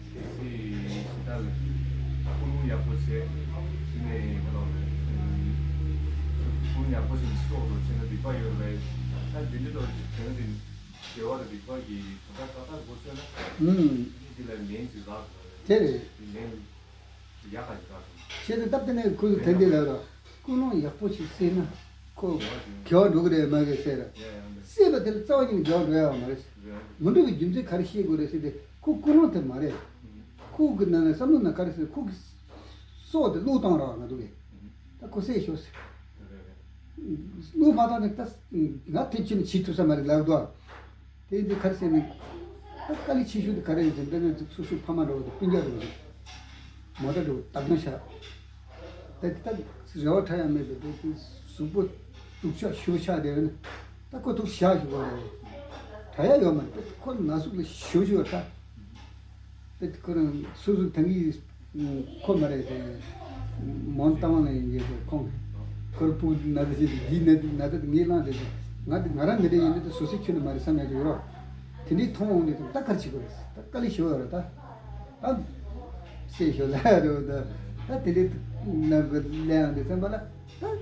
ཞེས་ཞེས་ད་ལ་ཀུན་སློང་ཡག་པོ་བྱས། དེ་ནས་ཁོ་ལ་ཀུན་སློང་ཡག་པོ་བྱས་ནས་སྲོག་ཏུ་བྱས་ན་སྡིག་པ་ཡོད་རེད། ད་འདི་འདྲ་དང་དེ་ནི་དེ་དགེ་བ་དང་སྡིག་པ་གི་དོན་དག་ཏག་ཏག་གོ་ཤེས་ན། ཨུམ། འདི་ལ་ལན་ཅིག་རག་དགོས་རེད། དེ་རེད། འདི་ལན་ཡག་ག་ཅིག་རག་དགོས། ཤེས་ཏེ་སྟབས་བདེ་ནས་ཁོས་དེ་འདི་ལ་རོ། ཀུན་སློང་ཡག་པོ་ཞིག་བསྲེས་ན། ཁོ། དགེ་བ་འགྲོ་གི་རེད་མ་གི་ཟེར། བསྲེས་པ་དེ་ལ་རྩ་བ་ཉིད་ནས་དགེ་བ་འགྲོ་ཡ་བ་མ་རེད། མི་འགྲོ་བའི་རྒྱུ་མཚན་ག་རེ་ཤེས་དགོས་རེད་ཟེར་ཏེ་ཁོ་ཀུན་སློང་དེ་མ་རེད། ཁོ་གི་ནང་ནས་བསམ་བློ་ནང་ག་རེ་ཟེར་ཁོ་གི་སྲོག་དེ་བློས་བཏང་ར་བ་ང་འདུག་གས། ད་ཁོ་བསད་ཤོག་ཟེར། བློས་མ་བཏང་ནས་ད་ང་དེ་ཁྱོན་ནས་བྱེད་ཐུབ་ས་མ་རེད་ལབ་འདུག་གས། དེ་འདི་ག་རེ་ཟེར་ནས་ད་དཀའ་ལས་ཆེ་ཤོས་དེ་ག་རེ་རེད་ཟེར་ན་ད་ནི་སོ་སོའི་ཕ་མ་འདྲ་བོ་དང་སྤུན་ཀྱག་འདྲ་བོ་ཞིག་མོ་ཊ་འདྲ་བོ་བཏང་ན་ཤག་ད་དེ་ད་རེ་བ་འཕྲལ་ཡང་མེད་པའི་དེ་དེ་གཟུགས་པོ་སྡུག་ཆགས་ཞུ་ཆགས་བསྡད་ཡོད་ན་ད་ཁོ་ཐུག་བཞག་ཞུ་དགོས་རེད། དྲག་ཡག་ཡོད་མ་རེད། ཁོ་ན་ཟུག་ལ་ཞུ་ཞུ་བ་ད། དེ་ཁོ་རང་སོ་སོ་ཐང་གི་ཁོ་མ་རེད་དེ། མོན་རྟ་དབང་ལ་ཡིན་གྱི་དེ་ཁོང་། ཁོར་སྤུ་ན་ད་ཞིག་འདི་ན་ད་ན་ད་ངའི་བླངས་དེ་ང་དེ་ང་རང་འདི་འདྲ་ཡིན་ན་དེ་སོ་སོའི་ཁྱོན་ནས་མ་རེད་བསམ་ཡག་ཅིག་ཡོད་རོགས། དེ་འདྲའི་མཐོང་འོང་དུས་ད་དཀའ་ལས་ཞུ་བ་རེད། ད་དཀའ་ལས་ཞུ་བ་རེད་ད། ད་བཤད་ཞོར་ལ་རེད་ད། ད་དེ་འདྲའི་ནང་གི་ལས་འོང་དུས་ཙམ་པ་ལ་ད།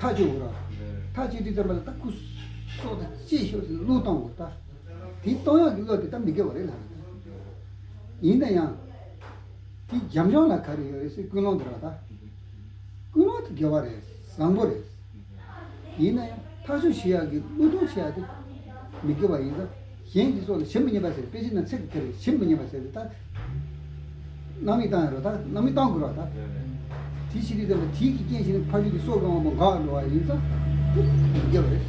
ཐག་ཆོད་དགོས་ར། ཐག་གཅོད་དུས་ཙམ་པ་ལ་ད་ཁོ་སྲོག་དང་བཅས་ཤོག་ཟེར་བློ་གཏོང་དགོས་ད། དེ་གཏོང་ཡག་གི་བློ་དེ་ད་མི་དགེ་བ་རེད་ལབ་རེད། ཡིན་ན་ཡང་། དེ་རྒྱབ་ལྗོངས་ལ་ག་རེ་ཡོད་རེད་ཟེར་ཀུན་སློང་དེ་རེད་ད། ཀུན་སློང་དེ་དགེ་བ་རེད། བཟང་པོ་རེད། ཡིན་ན་ཡང་ཐག་གཅོད་བྱེད་ཡག་གི་བློ་གཏོང་བྱེད་ཡག་དེ་མི་དགེ་བ་ཡིན་ཙང་གཞན་གྱི་སྲོག་ལ་ཞིམ་མི་ཉན་པ་ཟེར། དཔེ་ཆའི་ནང་ཚིག་གི་དེ་རེད། ཞིམ་མི་ཉན་པ་ཟེར་ཏེ་ད། རྣམ་སྨིན་བཏང་ཡ་རོ་ད། རྣམ་སྨིན་བཏང་དགོས་རོ་ད། དེ་བྱེད་དུས་ཙམ་པ་དེའི་གི་རྐྱེན་བྱས་ནས་ཕ་ཡུལ་གྱི་སྲོག་གི་དབང་པོ་འགག་འགྲོ་བ་ཡིན་ཙང་དེ་མི་དགེ་བ་རེད།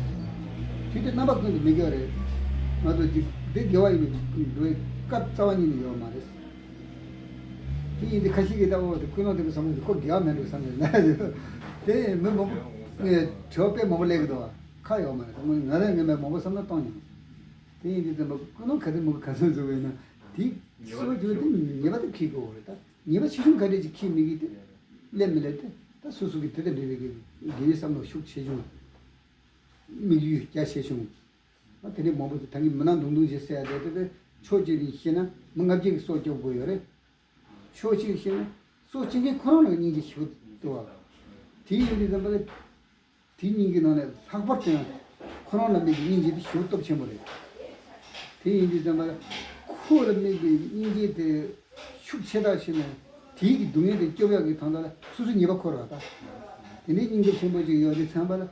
དེ་དེ་རྣམ་པ་ཀུན་ཏུ་མི་དགེ་བ་རེད། ང་ཚོ་འདི་འདི་དགེ་བ་ཡིན་པའི་འགྲོ་བའི་སྐབས་རྩ་བ་ཉིད་ནས་ཡོད་མ་རེད། དེ་ཡིན་དུས་ཁ་ཤས་ཀྱིས་ད་འོ་དེ་ཀུན་སློང་དེ་གི་བསམ་བློ་དེ་ཁོ་དགེ་བ་མེད་འགྲོ་བསམ་ནས་ལབ་ཡོད། དེ་མི་མང་པོ་ངས་དྲི་བ་དཔེ་མང་པོ་སླེབས་ཀྱི་འདུག་ཁ་ཡོད་མ་རེད། ད་ང་རང་ངས་མང་པོ་བསམ་བློ་གཏོང་མྱོང་། དེ་ཡིན་དུས་ཙམ་པ་ཀུན་སློང་ག་དེ་མང་པོ་ག་ཚོད་འཛུགས་པ་ཡིན་ན་དེ་གཙོ་བོ་རྒྱུ་དེ་ཉེས་པ་དེ་འཁྱེར་དགོས་རེད་ད། ཉེས་པ་ཆེ་ཆུང་ག་འདྲས་ཅིག་འཁྱེར་མི་དགོས་དེ་སླེབས་མི་སླེབས་དེ་ད་སོ་སོ་གི་དེ་དང་འབྲེལ་བའི་གི་དགེ་བའི་བསམ་བློ་ཤུགས་ཆེ་ཆུང་དམིགས་ཡུལ་རྒྱ་ཆེ་ཆུང་། ཨ་དེ་འདྲས་མང་པོ་དེ་ད་གིན་མི་ནག་མདུང་མདུང་ཞིག་ཟེར་ཡ་དེ་དེ་དེ་ཕྱོགས་གཅིག་ནས་བཤད་ན་མི་ལྔ་བརྒྱ་གི་སྲོག་སྐྱོབ་དགོས་ཡོད་རེད། ཕྱོགས་གཅིག་བཤད་ན་སྲོག་གཅོད་མཁན་ཁོ་རང་ལ་སྙིང་རྗེ་ཞེ་པོ་འདུག་བ། དེ་ཡིན་དུས་ཙམ་པ་ལ། དེ་གཉིས་ཀྱི་ནང་ནས་ལྷག་པར་དུ་ཡང་ཁོ་རང་ལ་དམིགས་པའི་སྙིང་རྗེ་དེ་ཞེ་པོ་སྟོབས་ཆེན་པོ་རེད། དེ་ཡིན་དུས་ཙམ་པ་ལ་ཁོ་ལ་དམིགས་པའི་སྙིང་རྗེ་དེ་ཤུགས་ཆེ་དྲགས་ཤིག་ནས་དེའི་གི་སྡུག་བསྔལ་དེ་སྐྱོབ་ཡག་གི་དོན་དག་ལ་སོ་སོ་ཉེས་པ་འཁུར་བ་དང་། དེ་འདྲའི་སྙིང་སྟོབས་ཆེན་པོ་ཅིག་ཡོད་དུས་ཙམ་པ་ལ་ད་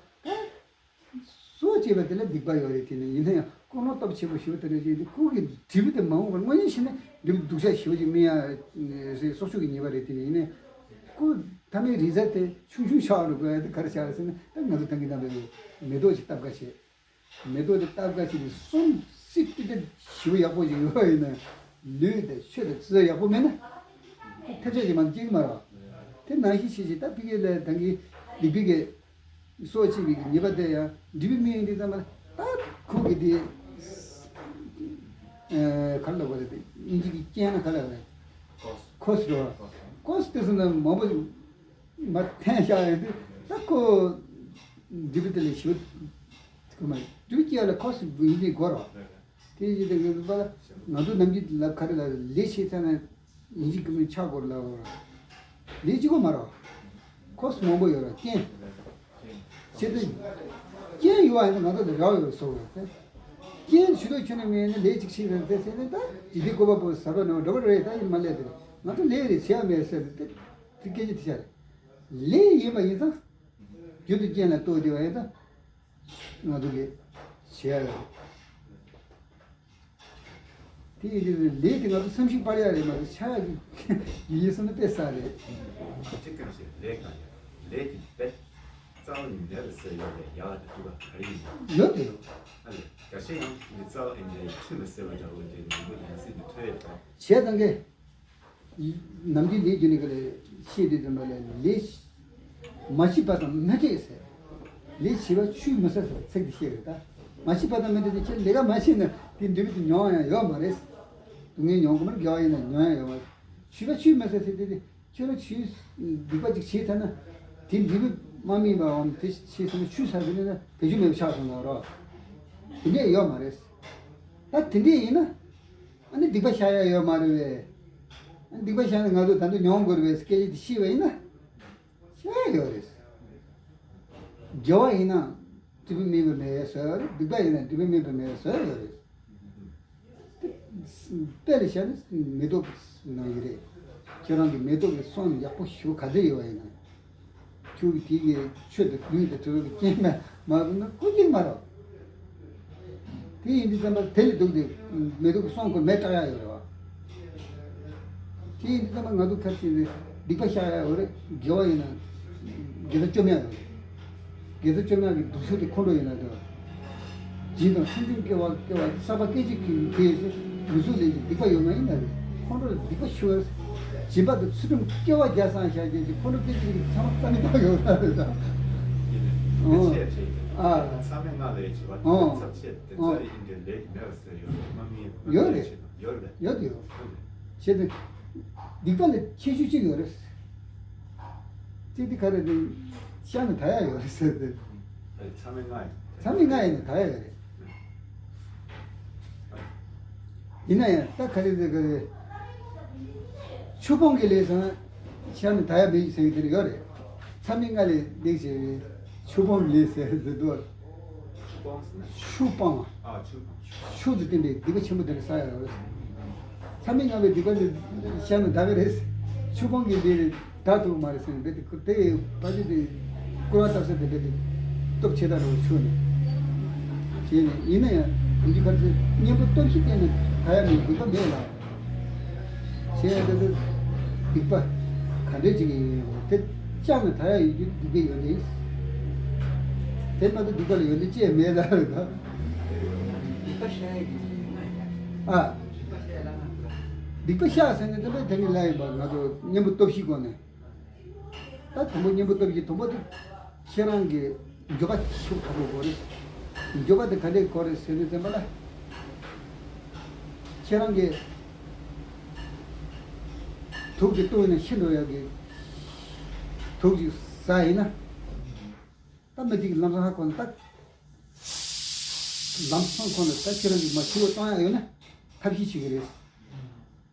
སྲོག་བཅད་པ་དེ་ལ་སྡིག་པ་ཡོད་རེད། དེ་ནས་ཡིན་ན་ཡང་ཀུན་སློང་སྟོབས་ཆེན་པོ་ཞེ་པོ་དེ་འདྲ་ཅིག་དེ་ཁོ་གི་འབྲས་བུ་དེ་མ་འོངས་པར་དངོས་གནས་བྱས་ན་འབྲས་བུ་སྡུག་ཅག་ཞེ་པོ་ཅིག་སྨིན་ཡ་རེད། སྲོག་གཅོད་ཀྱི་ཉེས་པ་རེད། དེ་ནས་ཡིན་ན་ཁོ་མཐའ་མའི་རིག་རྩལ་དེ་ཆུང་ཆུང་ཆགས་འགྲོ་དགོས་ཡ་དེ་ག་རེ་ཆགས་རེད་ཟེར་ན། ད་ང་ཚོ་ད་གིན་ནང་པའི་མེ་ཏོག་ཅིག་བཏབ་ག་བྱེད། མེ་ཏོག་དེ་བཏབ་ག་བྱེད་དེ་གསོན་སྲིད་དེ་དེ་ཞེ་པོ་ཡག་པོ་ཅིག་ཡོད་པ་ཡིན་ན་ལུས་དང་ཆོས་དང་ཚུལ་ཡག་པོ་མེད་ན་ཁོ་ཐེབས་ཆག་ཅིག་མ་གཏོགས་སྐྱེ་གི་མ་རེད། དེ་ནང་བཞིན་བྱེད་ཅིག་ད་ཕ་གི་ལ་ད་གིན་སྡིག་པའི་གི་སྲོག་བཅད་པའི་གི་ཉེས་པ་དེ་ཡང་འབྲས་བུ་སྨིན་ཡོང་དུས་ཙམ་པ་ད་ཁོ་གི་དེ་ཨ་ག་རེ་ལབ་དགོས་རེད། དེ་དབྱིན་ཇི་གི་རྐྱེན་ལ་ག་རེ་ལབ་རེད། ཁོས་རེད་བ། ཁོས་དེ་ཚོ་ནང་མང་པོ་མར་འཐེན་བཞག་ཡོང་དུས་ད་ཁོ་འབྲས་བུ་དེ་ལས་ཞེ་པོ་ཁོ་མ་འབྲས་བུ་སྐྱེ་ཡ་ལ་ཁོས་ཡིན་གཅིག་དགོས་རེད་བ། དེ་བཞིན་དུ་ངེས་པ་ལ་ང་ཚོ་ནམ་རྒྱུན་ལབ་ག་རེ་ལབ་ལས་བྱེད་ཚར་ན་ཡིན་གཅིག་གི་མི་ཆག་དགོས་ལབ་ར། ལས་གཅིག་པོ་མ་རེད། ཁོས་མང་པོ་ཡོད་ར་རྐྱེན། བྱེད་དུ་རྐྱེན་ཡོད་པ་ཡིན་ན་ང་ཚོ་ལ་རག་ཡོད་བཟོ་དགོས་ཏེ། རྐྱེན་ཇུས་གཏོགས་ཁྱོན་ནས་མེད་ན་ལས་གཅིག་བྱེད་རན་དེ་ཟེར་ནས་ད་འཇིག་རྟེན་བཀོད་པ་པོ་ཟ་བ་ནང་འགྲོ་བ་རེད། ད་ཡིན་མ་ལས་དེ་ང་ཚོ་ལས་རེད་བྱེད་ཡ་མེད་ཟེར་ཏེ་དེ་སྐད་ཆ་དེ་བྱ་རེད། ལས་ཡིན་པ་ཡིན་ཙང་རྒྱུན་དུ་རྐྱེན་ལ་ལྟོས་བསྡད་པ་ཡིན་ཙང་། ང་ཚོ་གིས་བྱེད་ཡ་ཡོད་རེད། དེ་ཡིན་དུས་ལས་དེ་ང་ཚོ་བསམ་གཞིག་སྤར་ཡ་རེད་མ་གཏོགས་ཆགས་ཡ་གི་ཡིན་ཡིན་སོང་ན་དཔེ་བསགས་རེད། ཁྲིག་ཁྲིག་ཞིག་ལས་གང་ཡོད། ལས་དེ་དཔེ་རྩ་བ་ནས་མེད་པ་བཟོས་ཡོད་པས་ཡག་དེ་སྡུག་ག་ག་རེ་ཡིན་ནམ། ཡོད་དེ་ཡོད། ཨ་ལས་འགའ་ཤས་ཡང་དེ་རྩ་བ་ནས་ཁྲིམས་ལ་བཟོས་པ་འདྲ་བོ་དེ་མི་འདུག་ཡང་སྲིད་དུ་ཐོས་ཡོད་དོ། བྱས་ཙང་གི། ནམ་རྒྱུན་ལས་རྒྱུ་ནི་ག་ལས་ཤེས་དུས་ཙམ་པ་ལས་ལས་མ་བྱས་པ་དང་མི་འཕྲད་ཟེར། ལས་བྱས་པ་ཆུད་མི་ཟ་ཟེར་ཚིག་འདི་ཤེས་རེད་ད། མ་བྱས་པ་དང་མི་འཕྲད་དེ་ཁྱེད་ལས་ཀ་མ་བྱས་ན་དེ་འབྲས་བུ་དེ་མྱོང་ཡང་ཡོད་མ་རེད། སྡུག་བསྔལ་མྱོང་གི་མ་རེད། དགེ་བ་ཡིན་ན་མྱོང་ཡང་ཡོད་མ་རེད། བྱས་པ་ཆུད་མི་ཟ་ཟེར་དེ་དེ་ཁྱོད་རང་ཆུད་སྡིག་པ་ཅིག་བྱས་ཚར་ན་དེ་འབྲས་བུ་མ་སྨིན་པའམ་དེ་བྱས་ཚར་ན་ཆུད་ཟ་ཟེར་ན་དེ་རྒྱུ་མེད་པ་ཆགས་སོང་ན་རོ། དེ་འདྲས་ཡོད་མ་རེད། ད་དེ་འདྲས་ཡིན་ན། ཨ་ནི་སྡིག་པ་བཤགས་ཡ་ཡོད་མ་རེད་པས། ཨ་ནི་སྡིག་པ་བཤགས་ན་ང་ཚོ་ད་དུང་མྱོང་དགོས་རེད་པས་སྐད་ཆ་དེ་ཤེས་པ་ཡིན་ན། བཤགས་ཡ་ཡོད་རེད། དགེ་བ་ཡིན་ན་འབྲས་བུ་སྨིན་པ་མེད་པའི་བཟོ་ཡ་རེད། སྡིག་པ་ཡིན་ན་འབྲས་བུ་སྨིན་པ་མེད་པའི་བཟོ་ཡ་ཡོད་རེད། དཔེ་ལ་བཞག་ན་མེ་ཏོག་ནང་བཞིན་རེད། ཁྱེད་རང་གི་མེ་ཏོག་གི་སོན་ཡག་པོ་ཞེ་པོ་ག་ཚོད་ཡོད་པ་ཡིན་ན། ཁྱོད་ཀྱིས་དེ་གི་ཆོས་དང་ལུས་དང་བྲལ་བའི་རྐྱེན་མ་བཟུང་ན་ཁོ་གཅིག་མ་རེད། དེ་ཡིན་དུས་ཙམ་པ་དེ་ལས་སྡུག་སྟེ་མེ་ཏོག་གི་སོན་ཁོ་མེ་སྲེག་ཡ་ཡོད་རེད་བ། དེ་ཡིན་དུས་ཙམ་པ་ང་ཚོ་ཁ་ཅིག་ནི་སྡིག་པ་བཤགས་ཡ་ཡོད་རེད། དགེ་བ་ཡིན་ན་དགེ་རྩ་བཅོམ་ཡ་ཡོད་རེད། དགེ་རྩ་བཅོམ་ཡ་གི་སྡུག་ཤོས་དེ་ཁོང་ཁྲོ་ཡིན་ན་དེ་བ། སྦྱིན་དང་སེམས་བྱུང་སྐྱེ་བ་སྐྱེ་བ་བསགས་པ་སྐད་ཅིག་གིས་དེས་མི་གཟུགས་ལས་ཀྱི་སྡིག་པ་ཡོད་མ་ཡིན་ན་རེད། ཁོང་ཁྲོ་ལ་སྡིག་པ་ཞུ་བར་སྦྱིན་པ་དང་ཚུལ་ཁྲིམས་སྐྱེ་བ་བརྒྱ་བསགས་བཞག་རྒྱུ་ཞིག་ཁོང་ཁྲོ་སྐད་ཅིག་གིས་ཚང་མ་རྩ་མེད་བཏང་ཡོད་ན་རེད་ད། ཨོ། ཨ། ཚད་མེད་ལྔ་ལས་བྱེད་པ་ཨོ། ཚབས་ཆེ་དེ་ཨོ། ཚོ་ཡིན་གྱི་ལས་ཀྱི་མེད་པ་ཟེར་ཡོད་རེད། མ་མི་ཡིན་ཡོད་རེད། ཡོད་རེད། ཡོད་དེ་ཡོད། བྱས་ཏེ། སྡིག་པ་ལས་ཁྱད་ཆོས་གཅིག་ཡོད་རེད། གཅིག་དེ་ག་རེ་རེད། ཤ་ནི་ད་ཡ་ཡོད་རེད་ཟེར་ཏེ། ཚད་མེད་ལྔ་ཡིན། ཚད་མེད་ལྔ་ཡིན་ན་ད་ཡ་ཡོད་རེད། ཡིན་ན་ཡང་ད་ག་རེ་རེད་ག་རེ། ཆོས་སྤོང་གི་ལས་སང་ཤ་ནི་ད་ཡ་མེད་ཟེར་གི་དེ་ཡོད་རེད། ཚད་མེད་ལྔ་ལས་ལེགས་ཞེས་པའི་ ཆུ་སྤང་ལས་ཟེར་འདི་འདུག་ཆུ་སྤང་ཟེར་ན། ཆུ་སྤང་བ། ཨ་ཆུ་སྤང་། ཆུ་དེ་བསྟན་པའི་སྡིག་པ་ཆེན་པོ་དེ་འདྲ་བསགས་ཡ་རེད། མཚམས་མེད་ལྔ་པའི་སྡིག་པ་འདི་བཤགས་ན་ད་ག་རེད། ཆུ་སྤང་གི་འདི་རེད། ད་ཐུབ་མ་རེད་ཟེར་ནས་འབད་དེ་ཁུར་དེ་ཕ་ཆུ་དེ་སྐུར་བ་བཏབ་ས་དེ་འབད་དེ་སྟོབས་ཆེ་དྲགས་རེད་ཆུ་ནི། བྱས་ནས་ཡིན་ན་ཡང་ཡིན་རྒྱུ་ག་རེ་ཟེར་གཉེན་པོ་སྟོབས་བཞི་བསྟན་ནས་ད་ཡང་མི་སྡིག་པ་མེད་ལ། བྱས་ཏེ་དེ་སྡིག་པ་ག་འདྲས་ཅིག་ཡིན་རུང་དེ་བཅག་ནས་ད་ཡང་ཡོད་རྒྱུ་སྡིག་པའི་ཡོན་ཏན་ཡིན། དེ་མ་གཏོགས་སྡིག་པ་ལ་ཡོན་ཏན་ཅི་ཡང་མེད་ལ་རེད་ད། སྡིག་པ་བཤགས་ཡས་ཀྱི་ཡིན་ན་ཡང་། ཨ། སྡིག་པ་བཤགས་ཡས་ལ་ང་ཚོ་ལ། སྡིག་པ་བཤགས་ཟེར་ནས་དེ་ལ་དེ་ནི་ལ་ཡིན་པ་ང་ཚོ་གཉེན་པོ་སྟོབས་བཞིའི་སྒོ་ནས། ད་དང་པོ་གཉེན་པོ་སྟོབས་བཞི་དང་པོ་དེ་ཁྱེད་རང་གི་འགྱོད་པ་ཤུགས་དྲག་པོ་དགོས་རེད། འགྱོད་པ་དེ་ག་འདྲས་དགོས་རེད་ཟེར་ནས་བསྟན་པ་ལ། ཁྱེད་རང་གི་དུག་ཅིག་བཏུང་ཡིན་ན་ཤི་འགྲོ་ཡག་གི་དུག་ཅིག་ཟ་ཡིན་ན། ད་མི་དེ་གི་ལམ་སང་ཧ་གོ་ན་ད། ལམ་སང་ཁོ་ན་ད་ཁྱེད་རང་གི་མ་ཤི་བོ་བཏང་ཡག་ཡོད་ན་ཐབས་ཤེས་བྱེད་ཀྱི་རེད།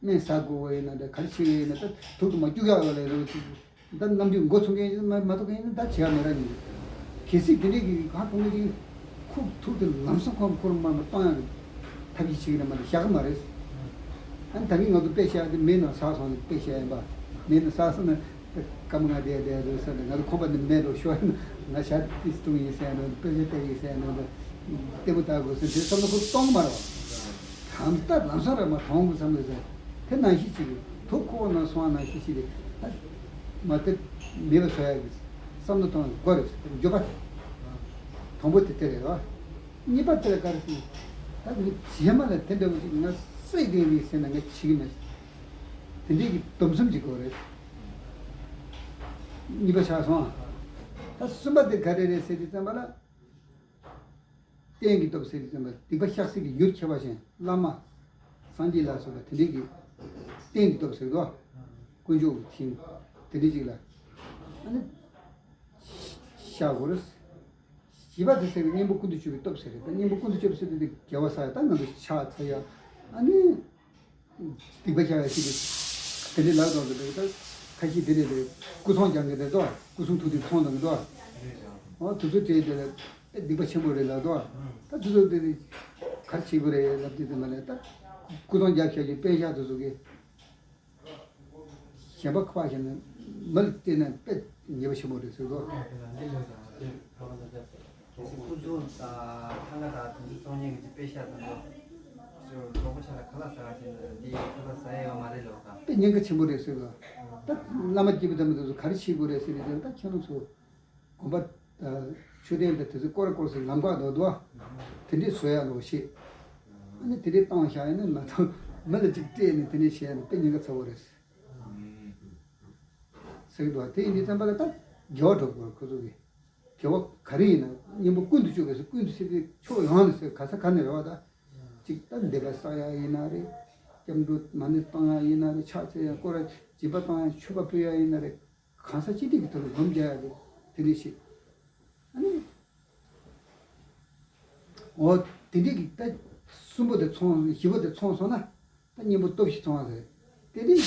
སྨན་ཟ་དགོས་པ་ཡིན་ན་འདྲ་ག་རེ་བྱེད་ཀྱི་ཡིན་ན་ད་དུག་དུ་མ་བཅུག་ཡག་ཡོད་ལ་རེད་ཅིག་ད་ནམ་རྒྱུན་མགོ་ཚོས་མཁན་ཡིན་ན་མ་མ་ཐུག་མཁན་ཡིན་ན་ད་བྱེད་ཡག་མེད་ར་ཡིན། གལ་སྲིད་དེ་འདྲས་ཀྱི་ཧ་གོ་མཁན་ཅིག་ཁུག་ཐུག་དེ་ལམ་སང་ཁོ་ཁོར་མ་མ་བཏང་ཡག་གི་ཐབས་ཤེས་བྱེད་ཀྱི་རེད་མ་གཏོགས་བཞག་གི་མ་རེད། ཨ་ནི་ད་གིན་ང་ཚོ་དཔེ་བཤད་དེ་མེ་ནང་ཟག་སོང་ནས་དཔེ་བཤད་ཡིན་པ། མེ་ནང་ཟག་སོང་ན། སྐར་མ་ལྔ་བསྡད་བསྡད་རེད་ཟེར་ནས་ང་ཚོ་ཁོམ་པ་ནས་མེད་འགྲོ་ཤོར་ཡིན་ན་ང་ཞག་ཏིས་བཏུང་ཡིན་ཟེར་ནས་དཔེ་ཆ་བལྟས་ཡིན་ཟེར་ནས་ལྟད་མོ་ལྟ་དགོས་ཟེར་དེ་བསམ་བློ་ཁོ་གཏོང་མ་རེད་བ། གང་ལྟར་ལམ་སང་རེད་མ་གཏོང་དགོས་བསམ་གི་ཟེར་དེ་ནང་བཞིན་བྱེད་ཀྱི་དུག་ཁོག་ནང་སོང་བ་ནང་བཞིན་བྱེད་དེ་ད་མ་དེ་མེད་པ་བཟོ་ཡག་གི་བསམ་བློ་གཏོང་ཡག་དགོས་རེད་ཟེར་འགྱོད་པ་དང་པོ་དེ་དེ་རེད་བ། གཉིས་པ་དེ་ལ་ག་རེ་ཟེར་ན་ད་ངས་རྗེས་མ་ལ་དེ་འདྲ་བོ་ཞིག་ང་སྲིད་དེ་རེད་ཟེར་ན་ང་བྱེད་ཀྱི་མེད། དེ་འདྲས་ཀྱི་སྡོམ་གསུམ་གྱི་སྐོར་རེད། གཉིས་པ་ཆགས་སོང་ཨ། ད་གསུམ་པ་དེ་ག་རེ་རེད་ཟེར་དུས་ཙམ་པ་ལ། རྟེན་གྱི་སྟོབས་ཟེར་དུས་ཙམ་པ་སྡིག་པ་བཤགས་སའི་ཡུལ་ཁྱད་པར་ཅན་བླ་མ། སངས་རྒྱས་ལ་སོགས་པ་དེ་འདྲས་ཀྱི་རྟེན་གྱི་སྟོབས་ཟེར་དོ། དཀོན་མཆོག་གི་ཆིངས་དེ་འདྲས་ཅིག་ལ། ཨ་ནི། བཤགས་དགོས་རེད། བཞི་པ་དེ་ཟེར་བའི་གཉེན་པོ་ཀུན་ཏུ་སྤྱོད་པའི་སྟོབས་ཟེར་རེད་ད་གཉེན་པོ་ཀུན་ཏུ་སྤྱོད་པ་ཟེར་དུས་དེ་དགེ་བ་བསགས་ཡ་ད་ང་ཚོ་ཕྱག་འཚལ་ཡ། ཨ་ནི། སྡིག་པ་བཤགས་ཡ་ཞིག་གི། དེ་འདྲའི་ལག་ཏུ་འདུག་ད་ཁ་ཤས་དེ་འདྲའི་རེད་སྐུ་སྲུང་སྦྱང་གི་རེད་དོ། སྐུ་གསུང་ཐུགས་ཀྱི་ཚོགས་འདུ་གི་དོ། ཨོ་དེ་ཚོ་དེ་དེ་རེད་སྡིག་པ་ཆེན་པོ་རེད་ལགས་དོ། ད་དེ་ཚོ་དེ་རེད་ག་རེ་བྱེད་དགོས་རེད་ལབ་དུས་དེ་མ་ལས་ད་སྐུ་གསུང་རྒྱབ་བཤགས་ཀྱི་པད་ཤག་དེ་ཚོ་གི། གཞན་པ་ཁ་བ་ཞིག་ནི་མི་ལ་བལྟས་ན་དཔེ་ཉེས་པ་ཆེན་པོ་རེད་ཟེར་གོ། གལ་སྲིད་ཁོ་ཚོ་ཐང་ག་དང་དེ་ཚོ་བཙོང་མཁན་གྱི་དཔེ་ཤ་དང་དུ་གྲོགས་པོ་ཆ་ལ་ཁ་ལག་ཟ་བ་ཞིག་ན་དེ་ཁ་ལག་ཟ་ཡ་ཡོད་མ་རེད་ལོ་ག་དཔེ་ཉེན་ཁ་ཆེན་པོ་རེད་ཟེར་གོ། ད་བླ་མ་སྐྱེས་བུ་དམ་པ་དེ་ཚོ་ག་རེ་བྱེད་དགོས་རེད་ཟེར་ནས་ད་ཁྱེད་རང་ཚོ། དགོན་པ་དང་མཆོད་རྟེན་དང་དེ་ཚོའི་སྐོར་སྐོར་སུ་ལམ་ཁ་རྡོག་རྡོག་དེ་འདྲས་བཟོ་ཡ་ལོ་ཤེས། ཨ་ནི་དེ་འདྲས་བཏང་བཞག་ཡིན་ན་མ་གཏོགས་མི་ལ་ཅིག་སྤྲད་ནས་དེ་འདྲས་བྱས་ན་དཔེ་ཉེན་ཁ་ཚ་བོ་རེད། ཟེར་གི་འདུག་དེ་ཡིན་དུས་ཙམ་པ་ལ་ད་དགེ་བ་སྒྲུབ་དགོས་ཁོ་ཚོ་གི། དགེ་བ་ག་རེ་ཡིན་ན་གཉེན་པོ་ཀུན་ཏུ་སྤྱོད་པའི་ཚེ་ཀུན་ཏུ་ཟེར་དུས་ཕྱོགས་ཡོངས་ནས་ཟེར་ག་ས་ག་ནས་རེད་བ་ད། ཅིག་ད་འདོད་པ་བསགས་ཡ་ཡིན་ན་རེད། སྐྱབས་འགྲོ་མ་ཎི་བཏང་ཡ་ཡིན་ན་རེད་ཕྱག་འཚལ་ཡ་སྐོར་ར་སྦྱིན་པ་བཏང་ཡ་མཆོད་པ་ཕུལ་ཡ་ཡིན་ན་རེད། གང་ཟག་སྤྱི་སྟེགས་ཀྱི་ཐོག་ནས་སྒོམ་རྒྱག་ཡ་རེད། དེ་འདྲ་ཞིག་ཨ་ནི། འོ་དེ་འདྲའི་གི་ད་གསུམ་པོ་དེ་ཚང་བཞི་པོ་དེ་ཚང་སོང་ན་ད་གཉེན་པོ་སྟོབས་བཞི་ཚང་བ་རེད། དེ་འདྲའི་